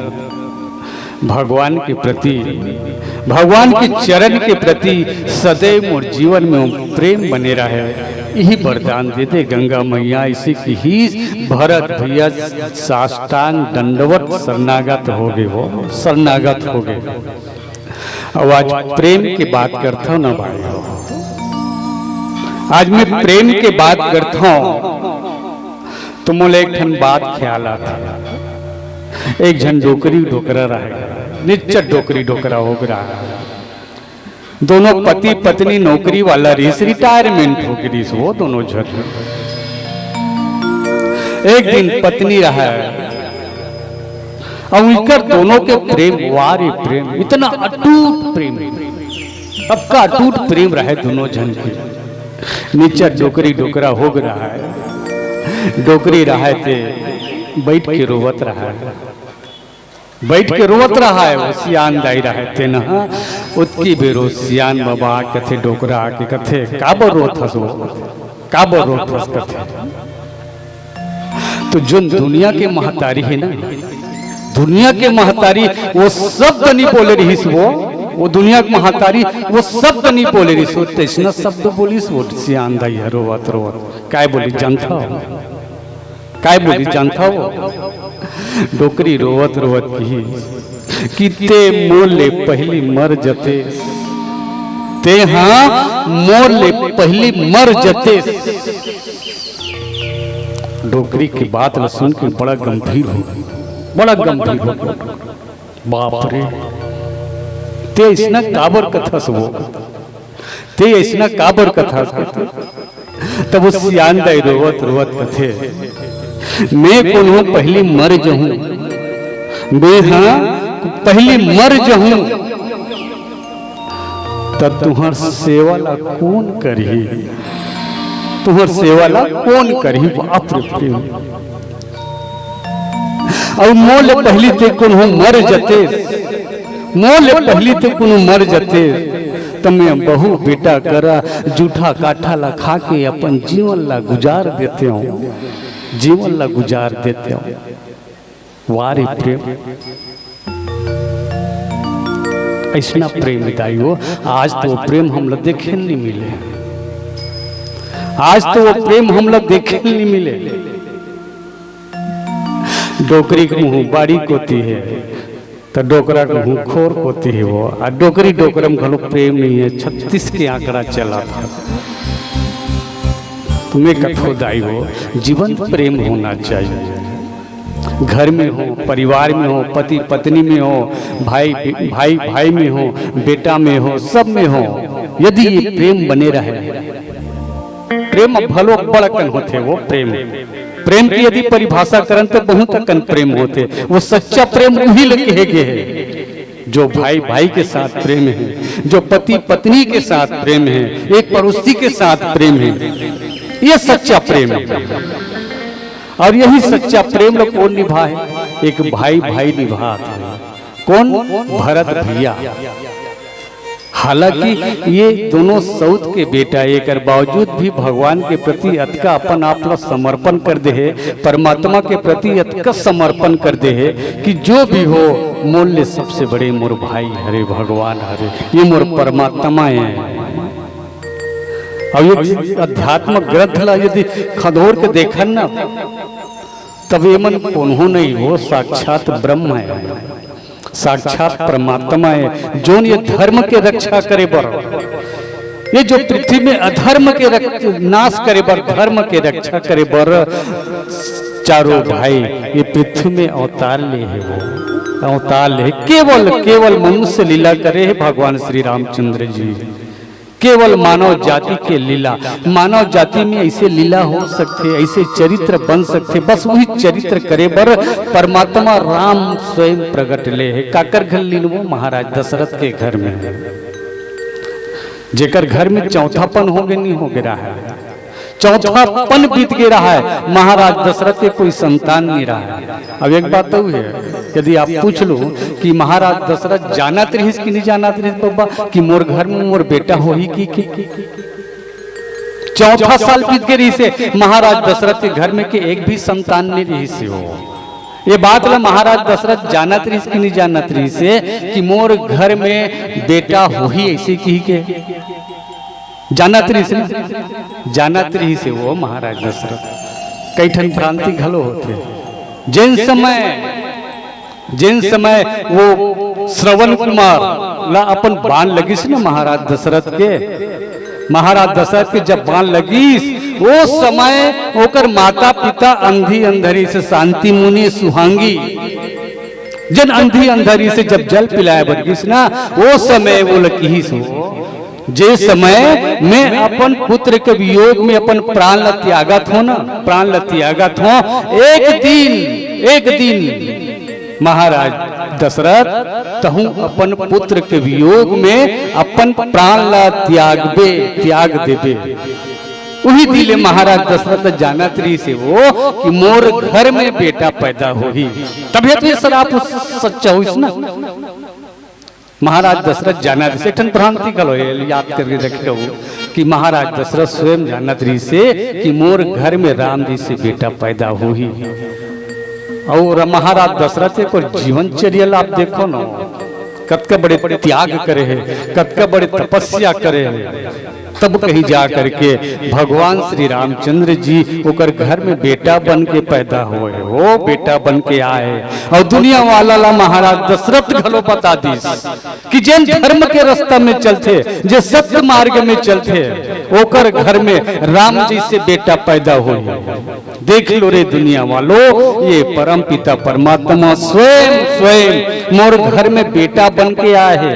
भगवान के प्रति, भगवान के चरण के प्रति सदैव मोर जीवन में प्रेम बने रहे, यही वरदान दे दे गंगा मैया। इसे कहिस भरत भैया साष्टांग दंडवत शरणागत हो गए, वो शरणागत हो गए। अब आज प्रेम की बात करता हूँ ना भाई, आज मैं प्रेम की बात करता हूँ तो मोला एक ठन बात ख्याल आथे। एक झन डोकरी डोकरा रहे, निच्चट डोकरी डोकरा हो गे रहा। दोनों पति पत्नी नौकरी वाला रिहिस, रिटायरमेंट हो गे रिहिस वो दोनों झन। एक दिन पत्नी रहे, अउ इकर दोनों के प्रेम, वाह रे प्रेम, इतना अटूट प्रेम, सबका अटूट प्रेम रहे दोनों झन के। निच्चट डोकरी डोकरा हो गे रहा है, डोकरी रहा है ते बैठ के रोवत रहा है, बैठ के रोवत रहा है। वो सियान दाई रहा है ते ना, ओतकी बेर वो सियान बाबा कथे, डोकरा के कथे, "काबर रोत हस वो? काबर रोत हस?" कथे। तो जोन दुनिया के महतारी हे ना, दुनिया के महतारी वो शब्द नहीं बोले रहिस वो, वो दुनिया के महतारी वो शब्द नहीं बोले रहिस वो, तइसना शब्द बोलिस वो सियान दाई ह रोवत रोवत। काय बोलिस जानथव? काय बोलिस जानथव? डोकरी रोवत रोवत कहिस कि ते मोर ले पहिली मर जतेस, ते हा मोर ले पहिली मर जतेस। डोकरी के बात ल सुन के बड़ा गंभीर हो, बड़ा गंभीर हो। बाप रे, ते अइसना काबर कथस वो? ते अइसना काबर कथस? तब वो सियान दाई रोवत रोवत कथे, "मैं कोनो पहिली मर जहूं, मैं हा पहिली मर जहूं, त तुहर सेवा ला कोन करही? तुहर सेवा ला कोन करही?" बाप रे, प्रेम। अउ मोले पहिली ते कोनो मर जते, मोले पहिली ते कोनो मर जते, त मैं बहू बेटा करा जूठा काठा ला खा के अपन जीवन ला गुजार देते हो, जीवन ला गुजार देते हो। वाह रे प्रेम, अइसना प्रेम दाई हो। आज तो वो प्रेम हमला देखे नहीं मिले, आज तो वो प्रेम हमला देखे नहीं मिले। डोकरी के मुंह बाड़ी कोती हे, त डोकरा के मुंह खोर कोती हे वो। आ डोकरी डोकरा में घलो प्रेम नहीं है, छत्तीस के आंकड़ा चला था। तुम्हें कथो दाई हो, जीवंत प्रेम होना चाहिए। घर में हो, परिवार में हो, पति पत्नी में हो, भाई भाई भाई में हो, बेटा में हो, सब में हो, यदि ये प्रेम बने रहे, प्रेम भलो बड़ अकन होथे वो प्रेम। प्रेम की यदि परिभाषा करन तो बहुत अकन प्रेम होथे। वो सच्चा प्रेम उही ल कहे गे हे, जो भाई भाई के साथ प्रेम है, जो पति पत्नी के साथ प्रेम है, एक पड़ोसी के साथ प्रेम है, ये सच्चा प्रेम है। और यही सच्चा प्रेम ल कोन निभाए? एक भाई भाई निभात हे। कोन? भरत भैया। हालांकि ये दोनों सऊत के बेटा, एकर बावजूद भी भगवान के प्रति अतका अपन आप ला समर्पण कर दे हे, परमात्मा के प्रति अतका समर्पण कर दे हे कि जो भी हो, मोर ले सबसे बड़े मोर भाई हरे, भगवान हरे, ये मोर परमात्मा हे। अउ ये अध्यात्म ग्रंथ ला यदि खदोर के देखन ना, तब ये मन कोनो नहीं हो, साक्षात ब्रह्म हे। साक्षात परमात्मा हे, जोन ये धर्म के रक्षा करे बर, ये जो पृथ्वी में अधर्म के रक-, नाश करे बर, धर्म के रक्षा करे बर चारों भाई ये पृथ्वी में अवतार ले हे। वो अवतार ले हे, केवल, केवल मनुष्य लीला करे हे भगवान श्री रामचंद्र जी। केवल मानव जाति के लीला, मानव जाति में अइसे लीला हो सकथे, अइसे चरित्र बन सकथे, बस वही चरित्र करे बर परमात्मा राम स्वयं प्रगट ले हे। काकर घर लीन? वो महाराज दशरथ के घर में। जेकर घर में चौथापन हो गे, नहीं हो गे रहा हे, चौथापन बीत गे रहा हे, महाराज दशरथ के कोई संतान नहीं रहा हे। अब एक बात तो हे, यदि आप पूछ लो कि महाराज दशरथ जानत रहिस कि नहीं जानत रहिस बब्बा, कि मोर घर में मोर बेटा होही कि, कि, कि, कि? चौथा साल बीत गे रहिस हे, महाराज दशरथ के घर में के एक भी संतान नहीं रहिस हे। वो ये बात ला महाराज दशरथ जानत रहिस कि नहीं जानत रहिस हे कि मोर घर में बेटा होही, अइसे कहि के जानत रहिस ना? जानत रहिस हे वो महाराज दशरथ। कई ठन भ्रांति घलो होथे। जेन समय, जेन समय वो श्रवण कुमार ला अपन बाण लगिस ना महाराज दशरथ के, महाराज दशरथ के जब बाण लगिस, वो समय ओकर माता पिता अंधी अंधरी से, शांति मुनि सुहांगी, जेन अंधी अंधरी से जब जल पिलाए बर गिस ना, वो समय वो ल किहिस हो, जे समय मैं अपन पुत्र के वियोग में अपन प्राण ल त्यागत हो ना, प्राण ल त्यागत हो, एक दिन, एक दिन महाराज दशरथ, तहूं अपन पुत्र के वियोग में अपन प्राण ल त्यागबे, त्याग देबे। उही दिन ले महाराज दशरथ जानत रहिस हे वो कि मोर घर में बेटा पैदा होही, तभे तो ये श्राप सच्चा होइस ना। महाराज दशरथ जानत रहिस, एक ठन भ्रांति घलो हे, याद करके रखे हो कि महाराज दशरथ स्वयं जानत रहिस हे कि मोर घर में राम जइसे बेटा पैदा होही। अउ महाराज दशरथ के ओकर जीवन चर्या ला आप देखो ना, कतका बड़े त्याग करे हे, कतका बड़े तपस्या करे हे, तब कहीं जा करके भगवान श्री रामचंद्र जी ओकर घर में बेटा बन के पैदा होए हो। वो बेटा बन के आए। और दुनिया वाला ला महाराज दशरथ घलो बता दिस कि जेन धर्म के रास्ता में चलथे, जे सत्य मार्ग में चलथे, ओकर घर में राम जैसे बेटा पैदा होई। देख लो रे दुनिया वालों, ये परम पिता परमात्मा स्वयं, स्वयं मोर घर में बेटा बन के आए हे।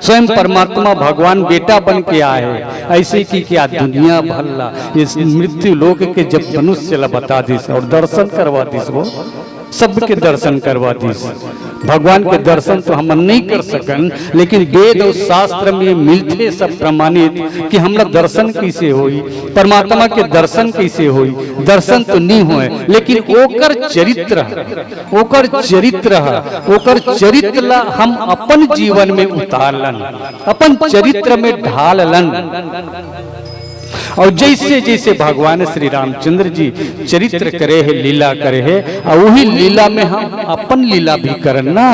स्वयं परमात्मा भगवान बेटा बन के आए हे। ऐसे कि क्या दुनिया भर ला, इस मृत्यु लोक के जब मनुष्य ला बता दिस और दर्शन करवा दिस, वो सबके दर्शन करवा दिस। भगवान के दर्शन तो हमन नहीं कर सकन, लेकिन वेद और शास्त्र में मिलथे सब प्रमाणित कि हमला दर्शन कैसे होई, परमात्मा के दर्शन कैसे होई। दर्शन तो नहीं होए, लेकिन ओकर चरित्र, ओकर चरित्र ह, ओकर चरित्र ला हम अपन जीवन में उतार लन, अपन चरित्र में ढाल लन। और जैसे जैसे भगवान श्री रामचंद्र जी चरित्र करे हे, लीला करे हे, और वही लीला में हम अपन लीला भी करन ना,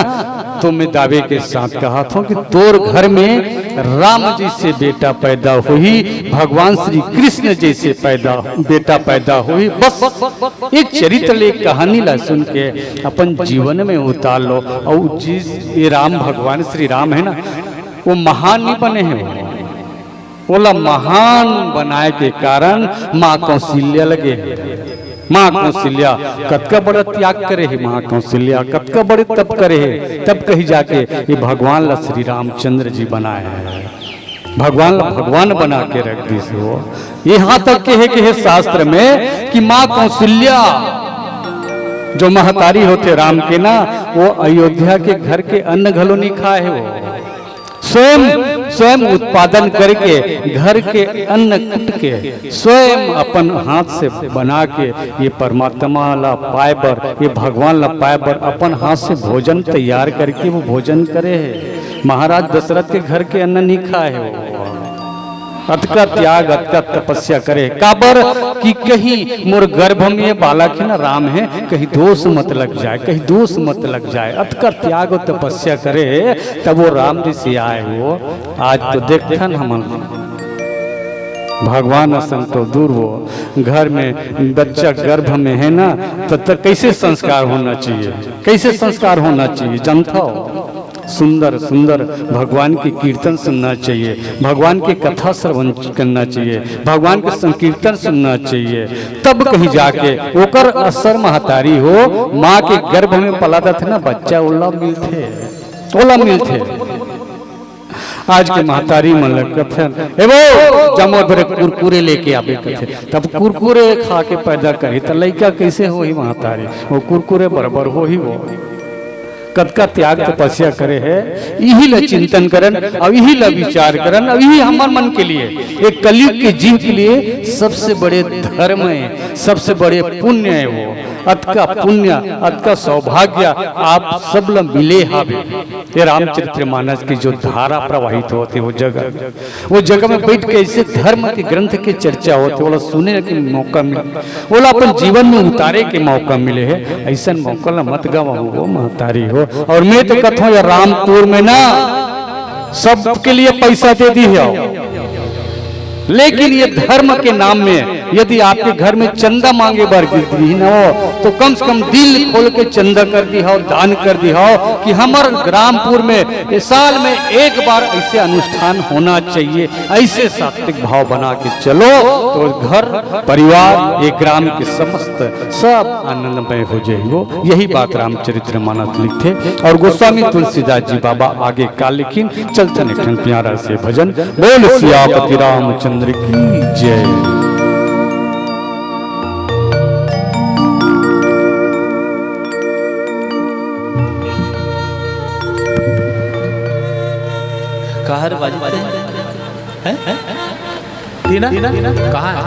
तो मैं दावे के साथ कहत हूँ कि तोर घर में राम जी से बेटा पैदा होही, भगवान श्री कृष्ण जैसे पैदा, बेटा पैदा होही। बस एक चरित्र ले, कहानी ला सुन के अपन जीवन में उतार लो। और जिस ये राम भगवान श्री राम है ना, वो महान नहीं बने हैं, वो ओला महान बनाए के कारण माँ कौशल्या लगे। माँ कौशल्या कतका बड़ा त्याग करे हे, माँ कौशल्या कतका बड़े तप करे हे, तब कहीं जाके ये भगवान ला श्री रामचंद्र जी बनाए हे, भगवान ला भगवान बना के रख दिस हे। वो यहाँ तक के हे, के हे शास्त्र में कि माँ कौशल्या जो महतारी होथे राम के ना, वो अयोध्या के घर के अन्न घलो नहीं खाए हे। वो स्वयं, स्वयं उत्पादन करके, घर के अन्न कूट के, स्वयं अपन हाथ से बना के ये परमात्मा ला पाए बर, ये भगवान ला पाए बर अपन हाथ से भोजन तैयार करके वो भोजन करे हे। महाराज दशरथ के घर के अन्न नहीं खाए हे वो। अतका त्याग, अतका तपस्या करे हे। काबर कि कहीं मोर गर्भ में ये बालक है ना, राम है, कहीं दोष मत लग जाए, कहीं दोष मत लग जाए। अतका त्याग और तपस्या करे हे, तब वो राम जी से आए हो। आज तो देखथन हमन, भगवान असन तो दूर हो, घर में बच्चा गर्भ में है ना, तब तक कैसे संस्कार होना चाहिए, कैसे संस्कार होना चाहिए, जानता हो? सुंदर सुंदर भगवान के कीर्तन सुनना चाहिए, भगवान के कथा श्रवण करना चाहिए, भगवान के संकीर्तन सुनना चाहिए। तब कहीं जाके ओकर असर महतारी हो, माँ के गर्भ में पला दथे ना बच्चा, ओला मिलथे, ओला मिलथे। आज के महतारी मन ल कथन, "ए वो, जमो बरे कुरकुरे लेके आबे," कथे। तब कुरकुरे खा के पैदा करे, त लइका कैसे होही महतारी? वो कुरकुरे बराबर होही वो। कतका त्याग तपस्या करे हे, इही ला चिंतन करन, अब इही ला विचार करन, अब इही हमर मन के लिए, एक कलयुग के जीव के लिए सबसे बड़े धर्म है, सबसे बड़े पुण्य है वो। अतका पुण्य, अतका सौभाग्य आप सब ला मिले हावे। ये रामचरितमानस की जो धारा प्रवाहित होत हे वो जगह, वो जगह में बैठ के ऐसे धर्म के ग्रंथ के चर्चा होत हे, ओला सुने के मौका मिले, ओला अपन जीवन में उतारे के मौका मिले हे। ऐसन मौका ला मत गवाओ वो महतारी हो। और मैं तो कथों ये रामपुर में ना सबके लिए पैसा दे दी हो, लेकिन ये धर्म के नाम में यदि आपके घर में चंदा मांगे बर गिर दी न हो, तो कम से कम दिल खोल के चंदा कर दी हो, दान कर दी हो कि हमर रामपुर में ये साल में एक बार ऐसे अनुष्ठान होना चाहिए। ऐसे सात्विक भाव बना के चलो, तो घर, परिवार, ये ग्राम के समस्त सब आनंदमय हो जाएगो। यही बात रामचरित मानस लिखथे। और गोस्वामी तुलसीदास जी बाबा आगे का लिखिन, चलथन एक ठन प्यारा से भजन। बोल सियापति रामचंद्र की जय। काहर बाजते हैं? हैं? टीना? कहाँ है?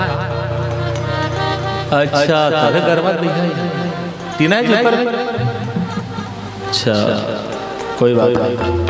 अच्छा, तोरे गरबा दिखाई। टीना जी पर? अच्छा, कोई बात नहीं।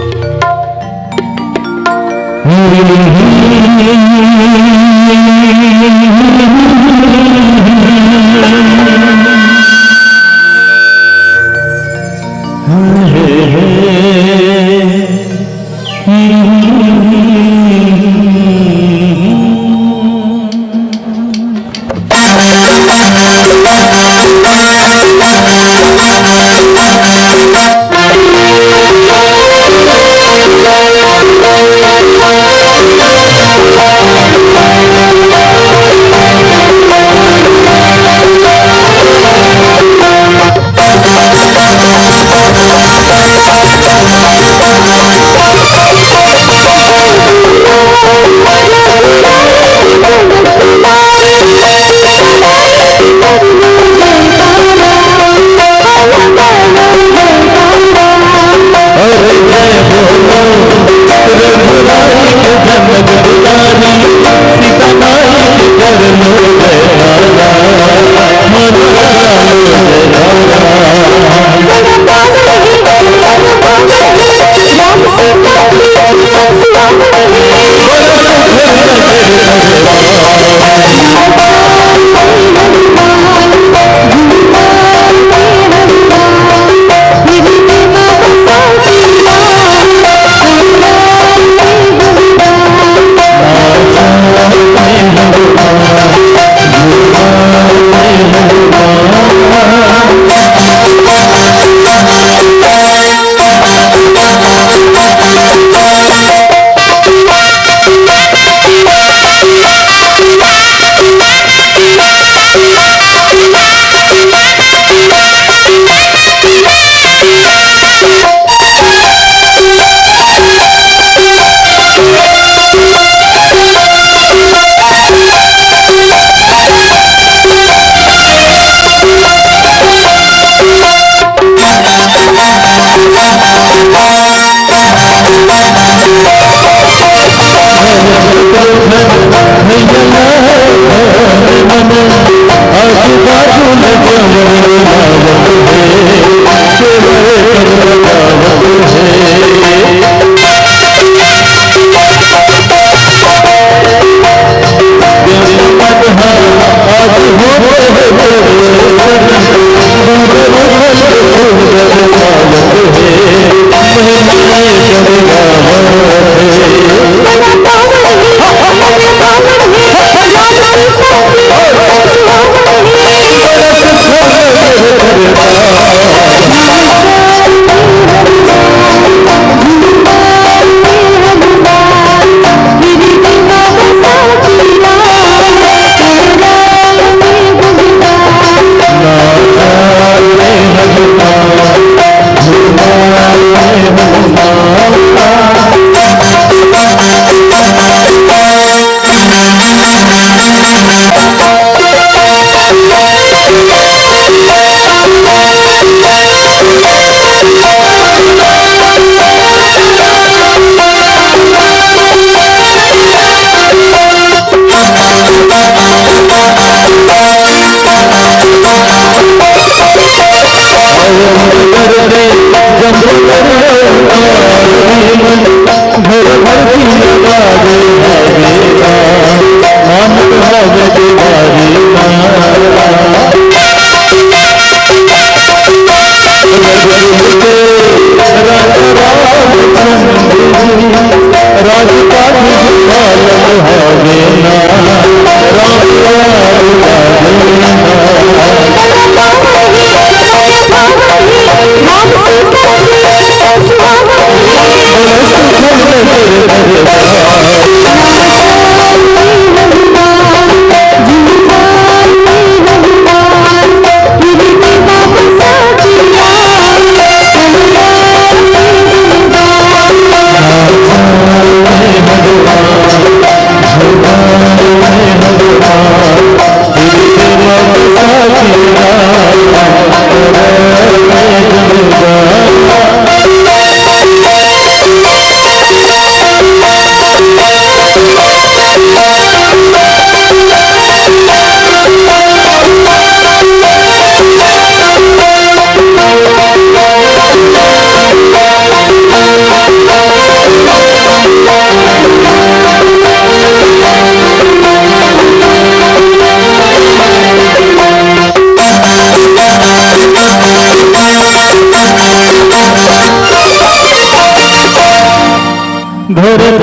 भरत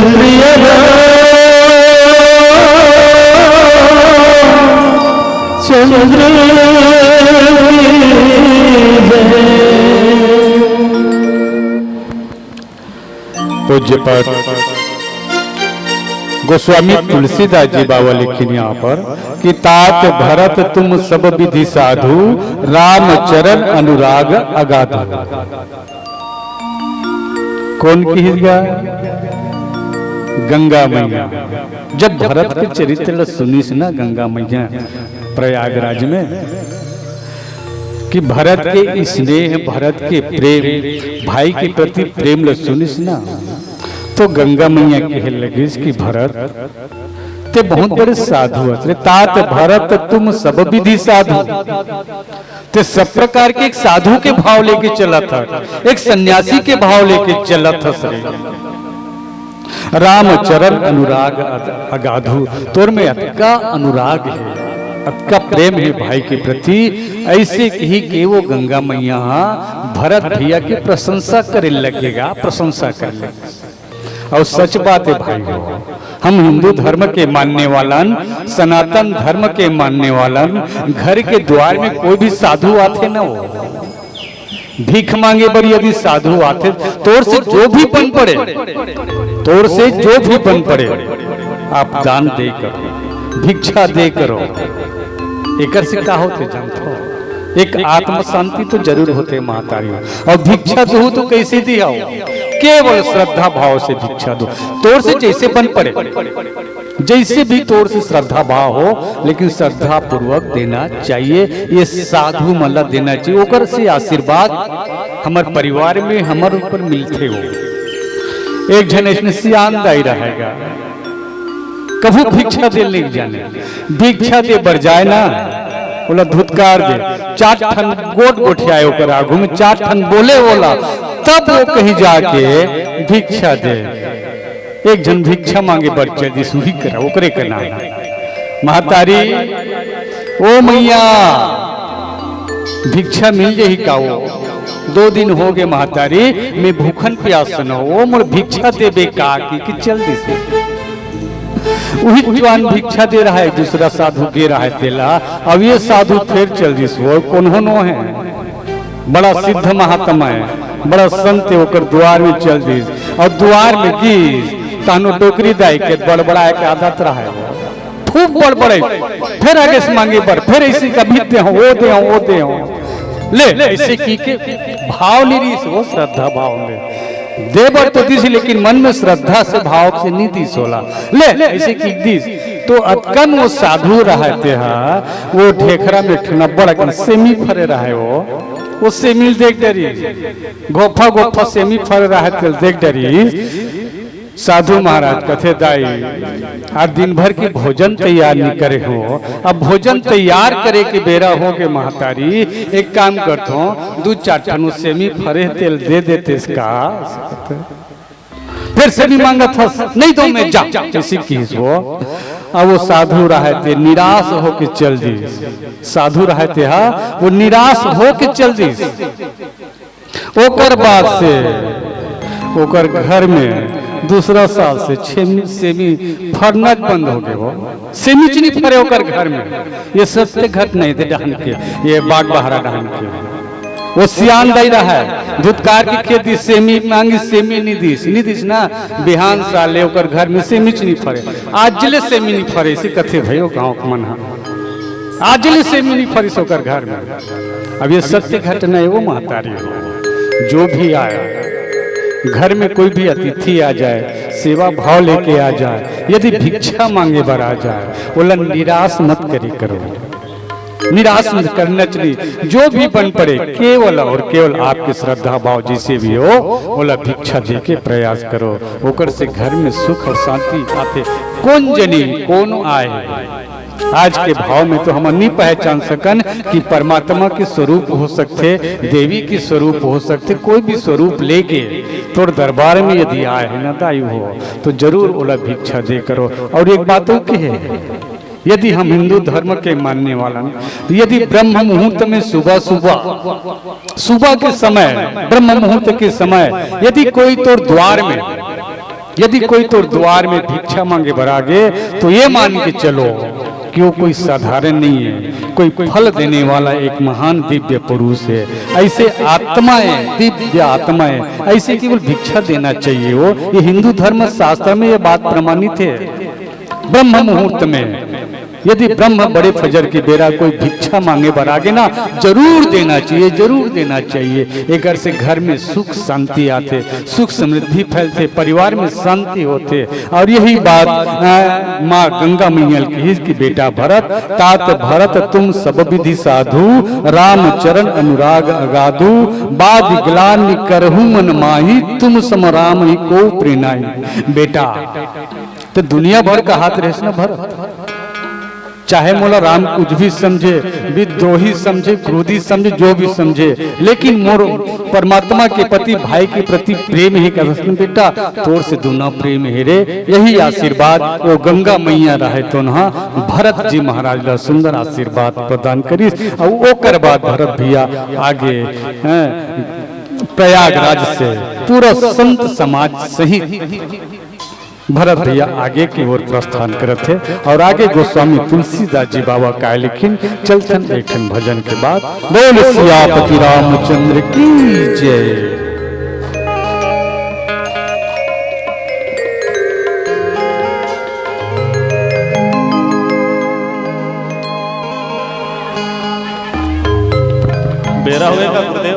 प्रिय राम चंद्र। पूज्यपाद गोस्वामी तुलसीदास जी बाबा लिखिन यहाँ पर कि तात भरत तुम सब विधि साधु, राम चरण अनुराग अगाधु। कोन किहिस गा? गंगा मैया। जब भरत के चरित्र ल सुनिस ना गंगा मैया प्रयागराज में, कि भरत के स्नेह, भरत के प्रेम, भाई के प्रति प्रेम ल सुनिस ना, तो गंगा मैया कहे लगिस कि भरत, ते बहुत बड़े साधु हस रे। तात भरत तुम सब विधि साधु। ते सब प्रकार के एक साधु के भाव लेके चलत हस, एक सन्यासी के भाव लेके चलत हस रे। राम चरण अनुराग अद-, अगाधु, तोर में अतका अनुराग हे, अतका प्रेम हे भाई के प्रति। ऐसे कहि के वो गंगा मैया हा भरत भैया के प्रशंसा करे लगेगा, प्रशंसा करे लगे। अउ सच बात हे भाई हो, हम हिंदू धर्म के मानने वालन, सनातन धर्म के मानने वालन, घर के द्वार में कोई भी साधु आथे ना, वो भीख मांगे बर यदि साधु आथे, तोर से जो भी बन पड़े, तोर से जो भी बन पड़े, आप दान दे करो, भिक्षा दे करो। एकर से का होथे जानथो? एक आत्म शांति तो जरूर होथे महतारी। अउ भिक्षा दो तो कैसे दिया हो? केवल श्रद्धा भाव से भिक्षा दो। तोर से जैसे बन पड़े, जैसे भी तोर से श्रद्धा भाव हो, लेकिन श्रद्धा पूर्वक देना चाहिए। ये साधु मन ला देना चाहिए, ओकर से आशीर्वाद हमर परिवार में, हमर ऊपर मिलथे हो। एक झन अइसने सियान दाई रहेगा, कभू भिक्षा दे नइ जाने, भिक्षा दे बर जाए ना, ओला धुतकार दे, चार ठन गोठ गोठियाए ओकर आगू में, चार ठन बोले ओला, तब वो कहीं जाके भिक्षा दे। एक झन भिक्षा मांगे बर चल दिस, उही करा, ओकरे के नाम हे। महतारी, ओ मैया, भिक्षा मिल जाही का? वो दो दिन हो गए महतारी, मैं भूखन प्यास न हो, मोर भिक्षा देबे का कि, कि चल दिस। उही जुआन भिक्षा दे रहा है, दूसरा साधु गे रहा है तेला, अब ये साधु फिर चल दिस, वो कोनो नो है। बड़ा सिद्ध महात्मा हे, बड़ा संत हे, ओकर दुवार में चल दिस अउ दुवार में गिस, तहनो डोकरी दाई के बड़बड़ाए के आदत रहे, खूब बड़बड़ाई, फिर आगे से मांगे बर, फिर अइसे कभी दे हो, वो दे हो, वो दे हो, ले अइसे की के भाव नइ रिहिस, वो श्रद्धा भाव में दे बर तो दिस, लेकिन मन में श्रद्धा से, भाव से नइ दिस ओला, ले अइसे की दिस। तो अतकन वो साधु रहे तेहा, वो ढेखरा में ठना बड़ अकन सेमी फरे रहे, वो वो सेमी ल देख डरिस, गोफा गोफा सेमी फरे रहे तेल देख डरिस। साधु महाराज कथे, दाई, आज दिन भर के भोजन तैयार नइ करे हो, अब भोजन तैयार करे के बेरा होगे महतारी, एक काम करथो, दू चार ठन सेमी फरे तेल दे देतेस का? फेर सेमी मांगत हस, नइ दो मैं जा, अइसे किहिस वो। अब वो साधु रहय ते निराश होके चल दिस। साधु रहय ते हा, वो निराश होके चल दिस। ओकर बाद से ओकर घर में दूसरा साल से छेमी, सेमी फरना बंद होगे वो। सेमीच नइ फरे ओकर घर में। ये सत्य घटना हे ते डहन के, ये बागबहरा डहन के। वो सियान दाई रहय, धुतकार के खेत दिस, सेमी मांगिस, सेमी नइ दिस, नइ दिस ना। बिहान साल ले ओकर घर में सेमीच नइ फरे, आज ले सेमी नइ फरे, अइसे कथे भई वो गाँव के मन ह। आज ले सेमी नइ फरिस ओकर घर में। अब ये सत्य घटना हे वो महतारी हो। जो भी आए, घर में कोई भी अतिथि आ जाए, सेवा भाव लेके आ जाए, यदि भिक्षा मांगे बर आ जाए, ओला निराश मत करे करो। निराश मत करना चाहिए। जो भी बन पड़े, केवल और केवल आपके श्रद्धा भाव जइसे भी हो, ओला भिक्षा दे के प्रयास करो। ओकर से घर में सुख और शांति आथे। कोन जनी, कोन आए, आज के भाव में तो हमन नइ पहचान सकन कि परमात्मा के स्वरूप हो सकथे, देवी के स्वरूप हो सकथे, कोई भी स्वरूप लेके तोर दरबार में यदि आए हे ना दाई हो, तो जरूर ओला भिक्षा दे करो। और एक बात अउ कहे, यदि हम हिंदू धर्म के मानने वाला न, तो यदि ब्रह्म मुहूर्त में सुबह सुबह, सुबह के समय, ब्रह्म मुहूर्त के समय यदि कोई तोर द्वार में यदि कोई तोर द्वार में भिक्षा मांगे बर आगे, तो ये मान के चलो कि वो कोई साधारण नहीं है, कोई फल देने वाला एक महान दिव्य पुरुष है। ऐसे आत्माएं, दिव्य आत्माएं, ऐसे केवल भिक्षा देना चाहिए। वो ये हिंदू धर्म शास्त्र में ये बात प्रमाणित है। ब्रह्म मुहूर्त में यदि ब्रह्म बड़े फजर के बेरा कोई भिक्षा मांगे बर आगे ना, जरूर देना चाहिए, जरूर देना चाहिए। एकर से घर में सुख शांति आथे, सुख समृद्धि फैलथे, परिवार में शांति होथे। और यही बात, अ, माँ गंगा मैया ल कहिस कि बेटा भरत, तात भरत तुम सब विधि साधु, राम चरण अनुराग अगाधु, बादि ग्लानि करहु मन माही, तुम सम राम ही को प्रिय नाहीं। बेटा, तो दुनिया भर का हाथ रहिस ना भरत, चाहे मोला राम कुछ भी समझे, विद्रोही समझे, क्रोधी समझे, जो भी समझे, लेकिन मोर परमात्मा के प्रति, भाई के प्रति प्रेम हे। कहिस न बेटा, तोर से दूना प्रेम हे रे। यही आशीर्वाद वो गंगा मैया रहे तो ना भरत जी महाराज ला सुंदर आशीर्वाद प्रदान करिस। और ओकर बाद भरत भैया आगे, हैं, प्रयागराज से पूरा संत समाज सहित भरत भैया आगे की ओर प्रस्थान करत हे और आगे गोस्वामी तुलसीदास जी बाबा काय लिखिन, चलथन एक ठन भजन के बाद। बोल सियापति रामचंद्र की जय। बेरा होगे का गुरुदेव?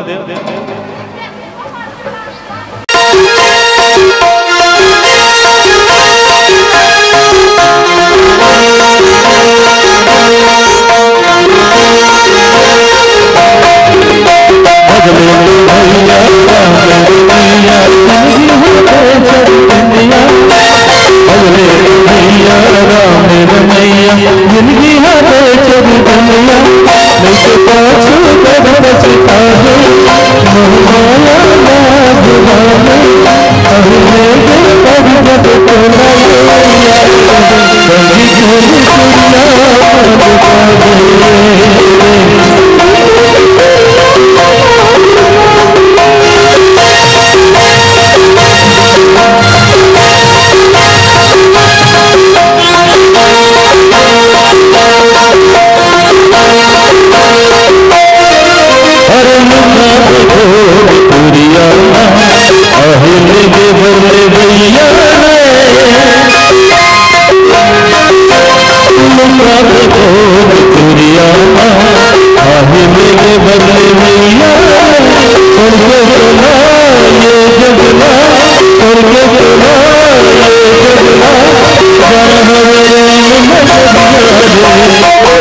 भजले भैया राम रमैया, जिंदगी हाथे चल दुनिया। भजले भैया राम रमैया, जिंदगी हाथे चल दुनिया। लेके पाछू कब पछतावे, मोह माया ना भुलावे। अरे लेके पग जब तोला, कभी झूल दुनिया। अरे लुका दे भोजपुरिया, अहिल के बदले भैया रे। लुका दे भोजपुरिया, अहिल के बदले भैया रे। छोड़ के चला ये जगना, छोड़ के चला ये जगना, जाना हवे ये नगरिया रे।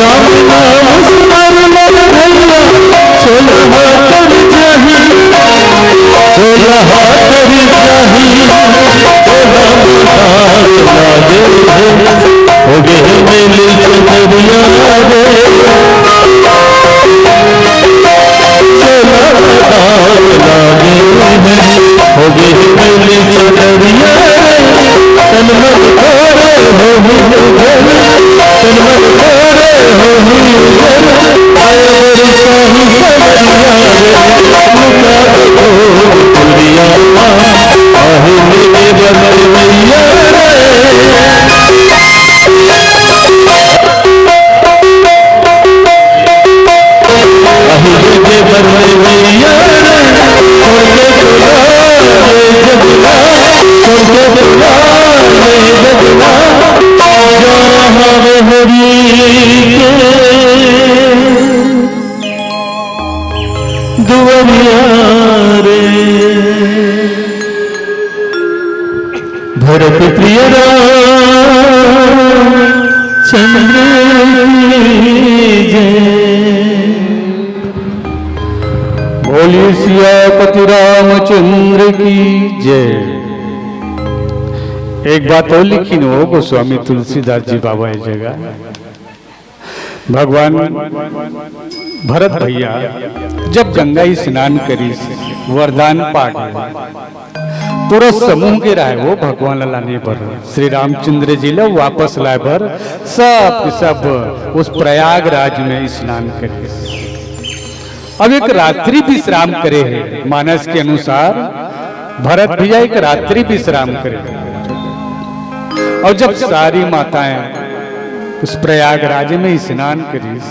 राम नाम स्मरण भैया, चोला तर जाही, चोला तर जाही, चोला मदार लागे है, हो गे मेली चंदरिया रे। चोला मदार लागे है, हो गे मेली चंदरिया रे। तन मन करे हो ही उधर, तन मन करे हो ही उधर। आए बड़ी शाही सवरिया रे, लुका दे गोरी चुरिया, आहे मेरे बंद भैया रे। अहि के बरले मैया रे, छोड़ के चला ले जगना, छोड़ के चला ले जगना, जाना हवे हरि के दुवरिया रे। भरत प्रिय रामचंद्र की जय। बोलिए सियापति रामचंद्र की जय। एक बात और लिखिन हो गोस्वामी तुलसीदास जी बाबा, ये जगह भगवान भरत भैया जब गंगा स्नान करिस, वरदान पाके पूरा समूह गे रहे वो भगवान ला लाने बर, श्री रामचंद्र जी ला वापस लाए बर सब के सब उस प्रयागराज में स्नान करिस। अब एक रात्रि विश्राम करे हे, मानस के अनुसार भरत भैया एक रात्रि विश्राम करे। और जब सारी माताएं उस प्रयागराज में स्नान करिस,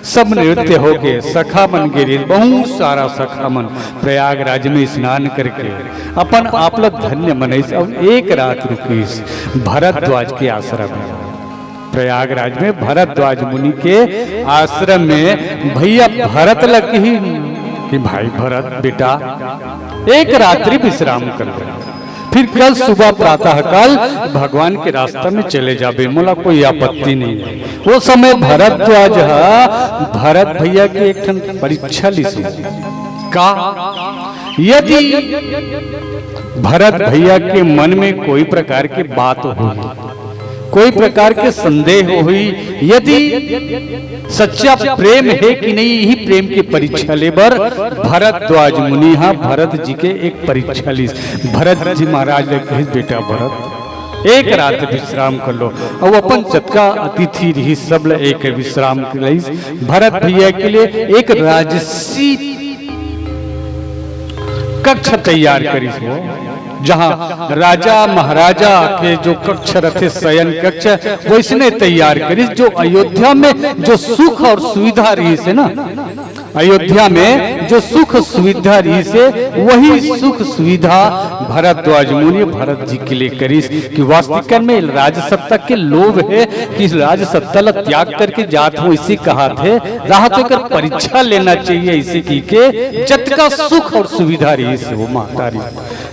सब नृत्य होके सखा मन गे रहिस, बहुत सारा सखा मन प्रयागराज में स्नान करके अपन आप ला धन्य मनइस। अब एक रात रुकिस भरद्वाज के आश्रम में, प्रयागराज में भरद्वाज मुनि के आश्रम में। भैया भरत ला कहिन कि भाई भरत बेटा, एक रात्रि विश्राम कर ले, फिर कल सुबह प्रातः काल भगवान के रास्ता में चले जाबे, मोला कोई आपत्ति नहीं है। वो समय भरद्वाज ह भरत भैया के एक ठन परीक्षा लिस। का? यदि भरत भैया के मन में कोई प्रकार के बात हो, कोई प्रकार के संदेह होही, यदि सच्चा प्रेम हे कि नहीं, यही प्रेम के परीक्षा ले बर भरद्वाज मुनि हा भरत जी के एक परीक्षा लिस। भरत जी महाराज ले कहिस, बेटा भरत, एक रात विश्राम कर लो। अउ अपन जतका अतिथि रहिस, सब ल एक विश्राम कराइस। भरत भैया के लिए एक राजसी कक्ष तैयार करिस हो, जहां राजा महाराजा के जो कक्ष रथे, शयन कक्ष, वैसने तैयार करिस। जो अयोध्या में जो सुख और सुविधा रहिस हे ना, अयोध्या में जो सुख सुविधा रहिस हे, वही सुख सुविधा भरद्वाज मुनि भरत जी के लिए करिस। कि वास्तविकता में राजसत्ता के लोभ हे कि राजसत्ता ला त्याग करके जात हों, इसे कहाथे, रहा तो एकर परीक्षा लेना चाहिए, इसे कहिके जतका सुख और सुविधा रहिस हे वो महतारी,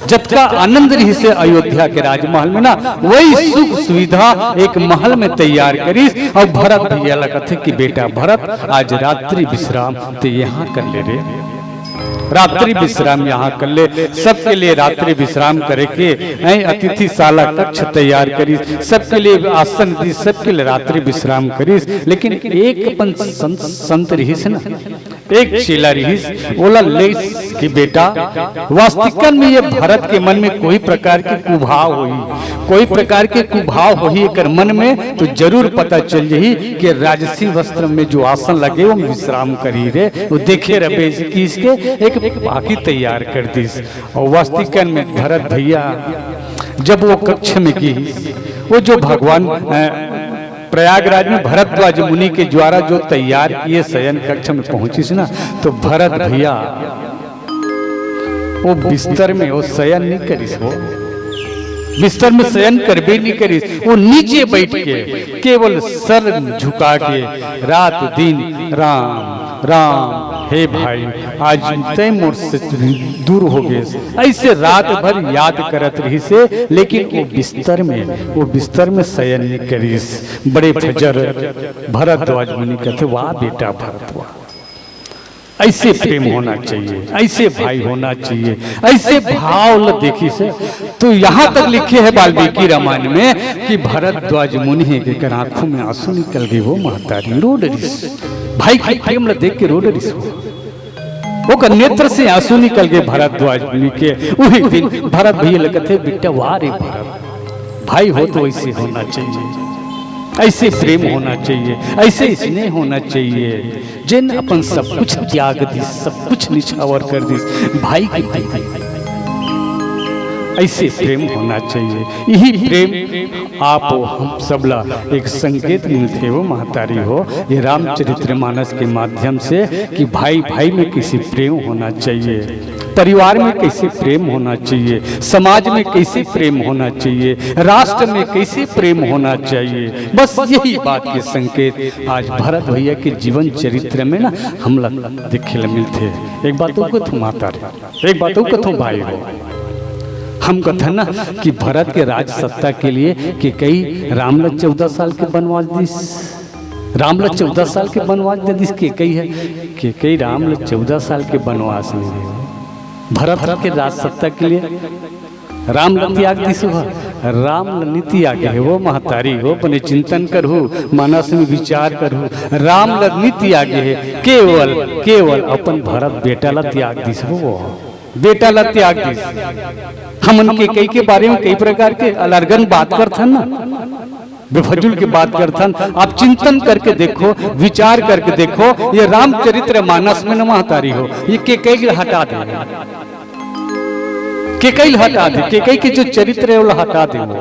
जतका आनंद रहिस हे अयोध्या के राजमहल में ना, वही सुख सुविधा एक महल में तैयार करिस। और भरत भैया ला कथे कि बेटा भरत, आज रात्रि विश्राम ते यहाँ कर ले रे, रात्रि विश्राम यहाँ कर ले। सबके लिए रात्रि विश्राम करे के, ऐं अतिथिशाला कक्ष तैयार करिस, सबके लिए आसन दिस, सबके लिए रात्रि विश्राम करिस। लेकिन एक अपन संत, संत रहिस ना, एक चेला रहिस, ओला लेस कि बेटा, वास्तविकता में ये भरत के मन में कोई प्रकार के कुभाव होही, कोई प्रकार के कुभाव होही एकर मन में, तो जरूर पता चल जाही कि राजसी वस्त्र में जो आसन लगे, वो विश्राम करी रे, वो देखे रहे, इसकी, इसके एक पाकी तैयार कर दिस। और वास्तविकता में भरत भैया जब वो कक्ष में गिस, वो जो भगवान, अ, प्रयागराज में भरद्वाज मुनि के द्वारा जो तैयार किए शयन कक्ष में पहुंचिस ना, तो भरत भैया वो बिस्तर में वो शयन नहीं करिस हो, बिस्तर में शयन करबे नहीं करिस, वो नीचे बैठ के केवल सर झुका के रात दिन राम राम। हे भाई, आज तय मोर से दूर हो गए। ऐसे रात भर याद करत रहिस हे, लेकिन वो बिस्तर में, वो बिस्तर में शयन नहीं करिस। बड़े फजर भरद्वाज मुनि कहते, "वाह बेटा भरद्वाज, ऐसे प्रेम होना चाहिए, ऐसे भाई होना चाहिए, ऐसे भाव ल देखिस हे।" तो यहाँ तक लिखे हे वाल्मीकि रामायण में कि भरद्वाज मुनि हे, के कर आंखों में आंसू निकल गए, वो महतारी रो डरिस, भाई के प्रेम ल देख के रो डरिस। ओकर नेत्र से आंसू निकल गए भरद्वाज मुनि के। वही दिन भरत भैया ल कहते, "बेटा, वाह रे भरत, भाई हो तो ऐसे होना चाहिए, ऐसे प्रेम होना चाहिए, ऐसे स्नेह होना चाहिए।" जेन अपन सब कुछ त्याग दिस, सब कुछ निछावर कर दिस भाई के प्रति, ऐसे प्रेम होना चाहिए। यही प्रेम आप हम सबला एक संकेत मिलथे, वो महतारी हो, ये रामचरित्र मानस के माध्यम से, कि भाई भाई में कैसे प्रेम होना चाहिए, परिवार में कैसे प्रेम होना चाहिए, समाज में कैसे प्रेम होना चाहिए, राष्ट्र में कैसे प्रेम होना चाहिए। बस यही बात के संकेत आज भरत भैया के जीवन चरित्र में ना हमला देखे ल मिलथे। एक बात अउ कथों महतारी, एक बात अउ कथों भाई हो, हम कथन ना कि भरत के राज सत्ता के लिए केकई राम ल चौदह साल के बनवास दिस, राम ल चौदह साल के बनवास दे दिस केकई हे, केकई राम ल चौदह साल के बनवास नहीं दे, भरत के राज सत्ता के लिए राम ल त्याग दिस हो, राम ल नी त्यागे हे वो महतारी हो। अपने चिंतन करहू, मानस में विचार करहू, राम ल नी त्यागे हे, केवल, केवल अपन भरत बेटा ल त्याग दिस हो, वो बेटा ल त्याग दिस। हमन केकई के बारे में कई प्रकार के अलर्गन बात करथन ना, बेफजूल के बात करथन। आप चिंतन करके देखो, विचार करके देखो, ये रामचरित्र मानस में न महतारी हो, ये केकई ल हटा दे, केकई ल हटा दे, केकई के जो चरित्र हे, ओला हटा दे। वो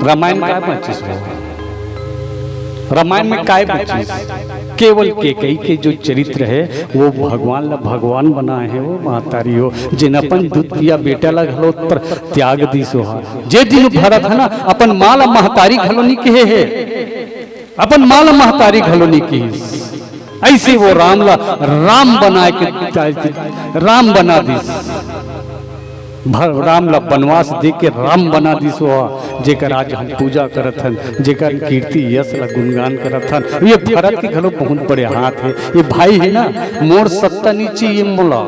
रामायण काय बचिस हो? रामायण में काय बचिस? केवल केकई के जो चरित्र हे, वो भगवान ला भगवान बनाए हे वो महतारी हो, जेन अपन दूध पिया बेटा ला घलो पर त्याग दिस हो। जे दिन भरत हे ना, अपन माँ ला महतारी घलो नी कहे हे, अपन माँ ला महतारी घलो नी कहिस। ऐसे वो राम ला राम बनाए के, राम बना दिस। भर-, राम ला बनवास दे के राम बना दिस हो, जेकर आज हम पूजा करत हन, जेकर कीर्ति यश ला गुणगान करत हन। ये भरत के घलो बहुत बड़े हाथ हे। ये भाई हे ना, मोर सत्ता नी चाहिए मोला,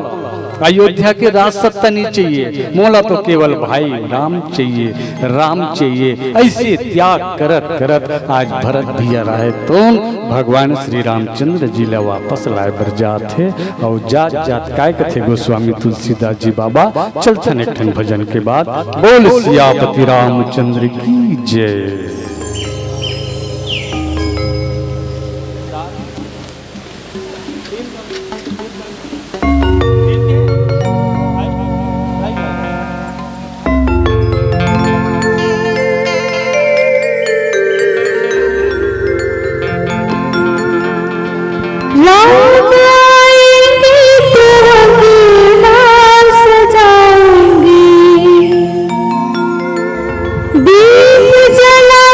अयोध्या के राज सत्ता नी चाहिए मोला, तो केवल भाई राम चाहिए, राम चाहिए। ऐसे त्याग करत करत आज भरत भैया राहे तोन भगवान श्री रामचंद्र जी ला वापस लाए बर जात हे। अउ जात जात काय कथे गोस्वामी तुलसीदास जी, बाबा चलथन एक ठन भजन के बाद। बोल सियापति रामचंद्र की जय। राम आएंगे तो अंगना सजाएंगे, दीप जला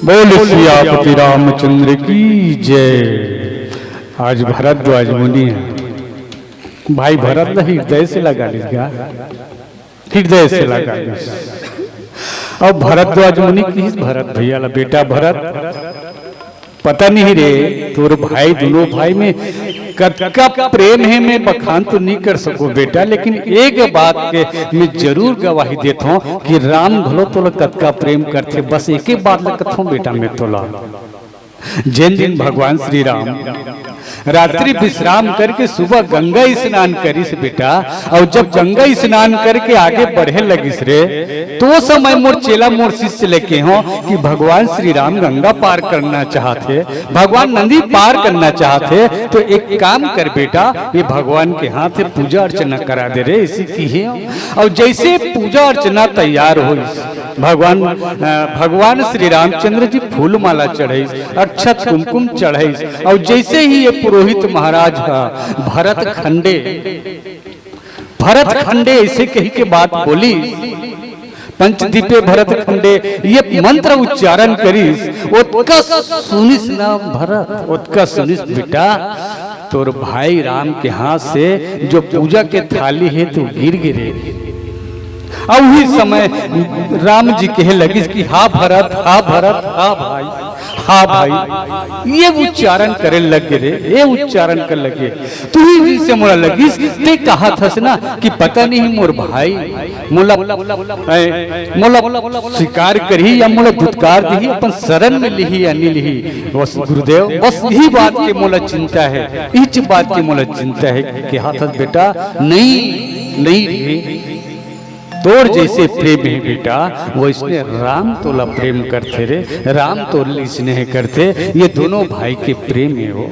बोल सियापति रामचंद्र की जय। आज भरद्वाज मुनि हे, भाई भरत ल हृदय से लगा लिस गा, हृदय से लगा लिस। अउ भरद्वाज मुनि किहिस भरत भैया ला, बेटा भरत, पता नहीं रे, तोर भाई, दोनों भाई में कतका प्रेम हे, मैं बखान तो नहीं कर सकूं बेटा, लेकिन एक बात के मैं जरूर गवाही देत हूं कि राम घलो तोला कतका प्रेम करथे। बस एके बात ला कथों बेटा मैं तोला, जेन दिन भगवान श्री राम रात्रि विश्राम करके सुबह गंगा स्नान करिस बेटा, अउ जब गंगा स्नान करके आगे बढ़े लगिस रे, तो समय मोर चेला, मोर शिष्य ल केहेंव कि भगवान श्री राम गंगा पार करना चाहत हे, भगवान नदी पार करना चाहत हे, तो एक काम कर बेटा, ये भगवान के हाथ हे, पूजा अर्चना करा दे रे, अइसे किहेंव। अउ जइसे पूजा अर्चना तैयार होइस, भगवान, अ, भगवान श्री रामचंद्र जी फूल माला चढ़ाइस, अक्षत कुमकुम चढ़ाइस, अउ जइसे ही ये पुरोहित महाराज ह भरत खंडे, भरत खंडे अइसे कहि के बात बोलिस, पंचदीपे भरत खंडे ये मंत्र उच्चारण करिस, ओतका सुनिस ना भरत, ओतका सुनिस बेटा, तोर भाई राम के हाथ से जो पूजा के थाली हे, तो गिर गे रे। अउ उही समय राम जी कहे लगिस कि हा भरत, हा भरत, हा भाई, हा भाई, ये उच्चारण करे लग गे रे, ये उच्चारण करे लग गे। तुही दिन से मोला लगिस, ते कहत हस ना कि पता नहीं मोर भाई मोला, ए, मोला स्वीकार करही या मोला धुतकार दिही, अपन शरण में लिही या नहीं लिही। बस गुरुदेव, बस इही बात के मोला चिंता हे, इच बात के मोला चिंता हे। कि कहत हस बेटा, नहीं, नहीं रे, तोर जइसे प्रेम हे बेटा, वइसने राम तोला प्रेम करथे रे, राम तोर ले स्नेह करथे। ये दोनों भाई के प्रेम हे हो।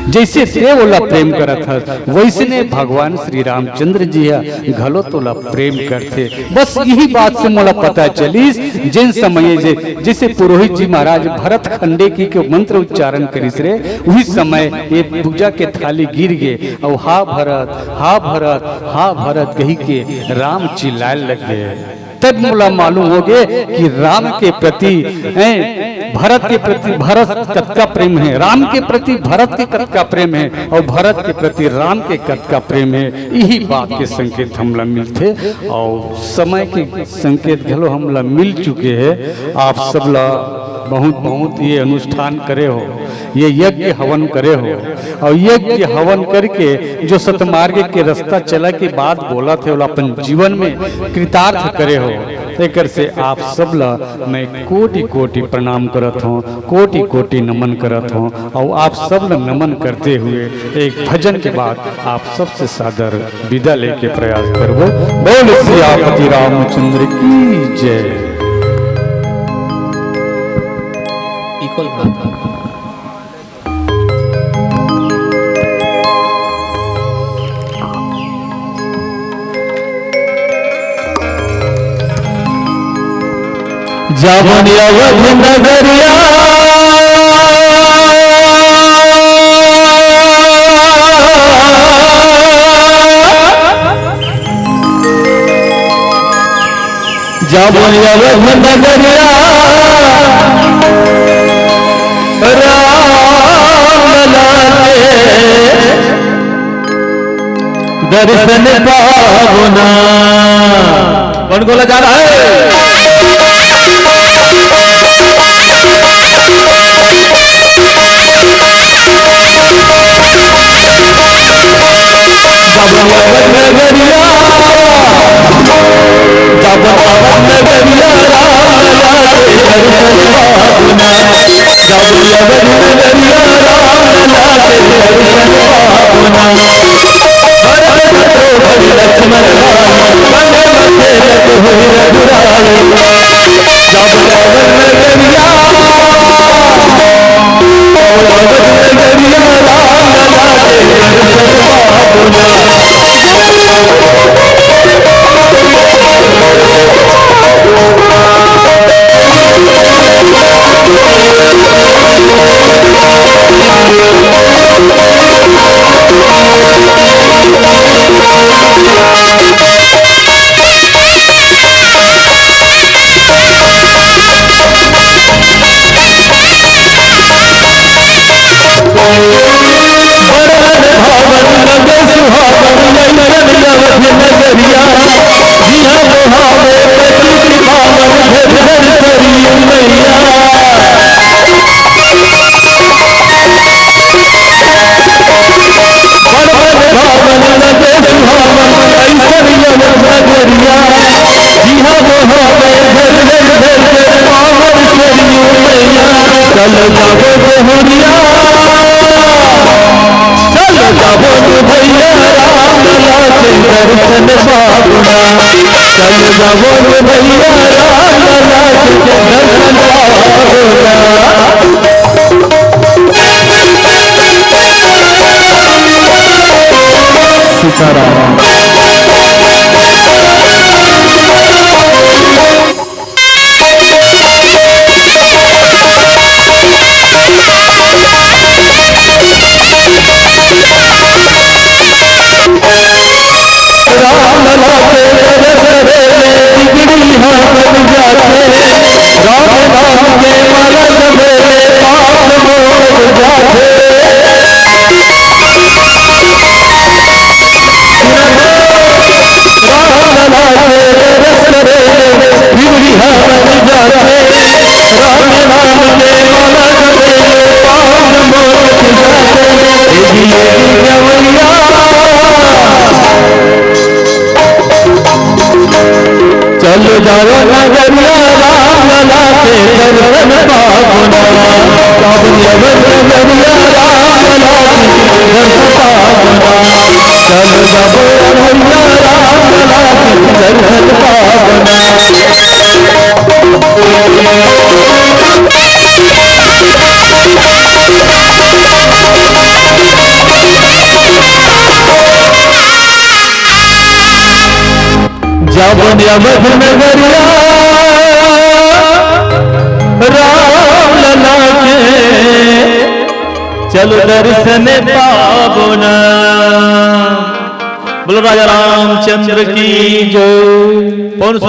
जइसे ते ओला प्रेम करत हस, वइसने भगवान श्री रामचंद्र जी ह घलो तोला प्रेम करथे। बस इही बात से मोला पता चलिस, जेन समय जे, जइसे पुरोहित जी महाराज भरत खंडे कहि के मंत्र उच्चारण करिस रे, उही समय ये पूजा के थाली गिर गे, अउ हा भरत, हा भरत, हा भरत कहि के राम चिल्लाए लग गे। तब मोला मालूम हो गे कि राम के प्रति, हैं, भरत के प्रति भरत कतका प्रेम हे, राम के प्रति भरत के कतका प्रेम हे, अउ भरत के प्रति राम के कतका प्रेम हे। इही बात के संकेत हमला मिलथे, अउ समय के संकेत घलो हमला मिल चुके हे। आप सबला बहुत बहुत ये अनुष्ठान करे हो, ये यज्ञ हवन करे हो, अउ यज्ञ हवन करके जो सतमार्ग के रास्ता चला के बात बोलत हे, ओला अपन जीवन में कृतार्थ करे हो। एकर से आप सब ला मैं कोटि कोटि प्रणाम करत हूँ, कोटि कोटि नमन करत हूँ। अउ आप सब ला नमन करते हुए एक भजन के बाद आप सबसे सादर विदा लेके प्रयास करबो। बोल सियापति रामचंद्र की जय। जावन अवध नगरिया, जावन अवध नगरिया, राम लागे दर्शन पावना। कौन बोला जा रहा है? जावो नगरिया राम लला के दर्शन पावना, जावो नगरिया राम लला के दर्शन पावना, चल जावो नगरिया राम लला के दर्शन पावना। जावन अवध नगरिया राम लला के, चलो दर्शन पावना। बोलो राजा रामचंद्र की जय। पवन सुत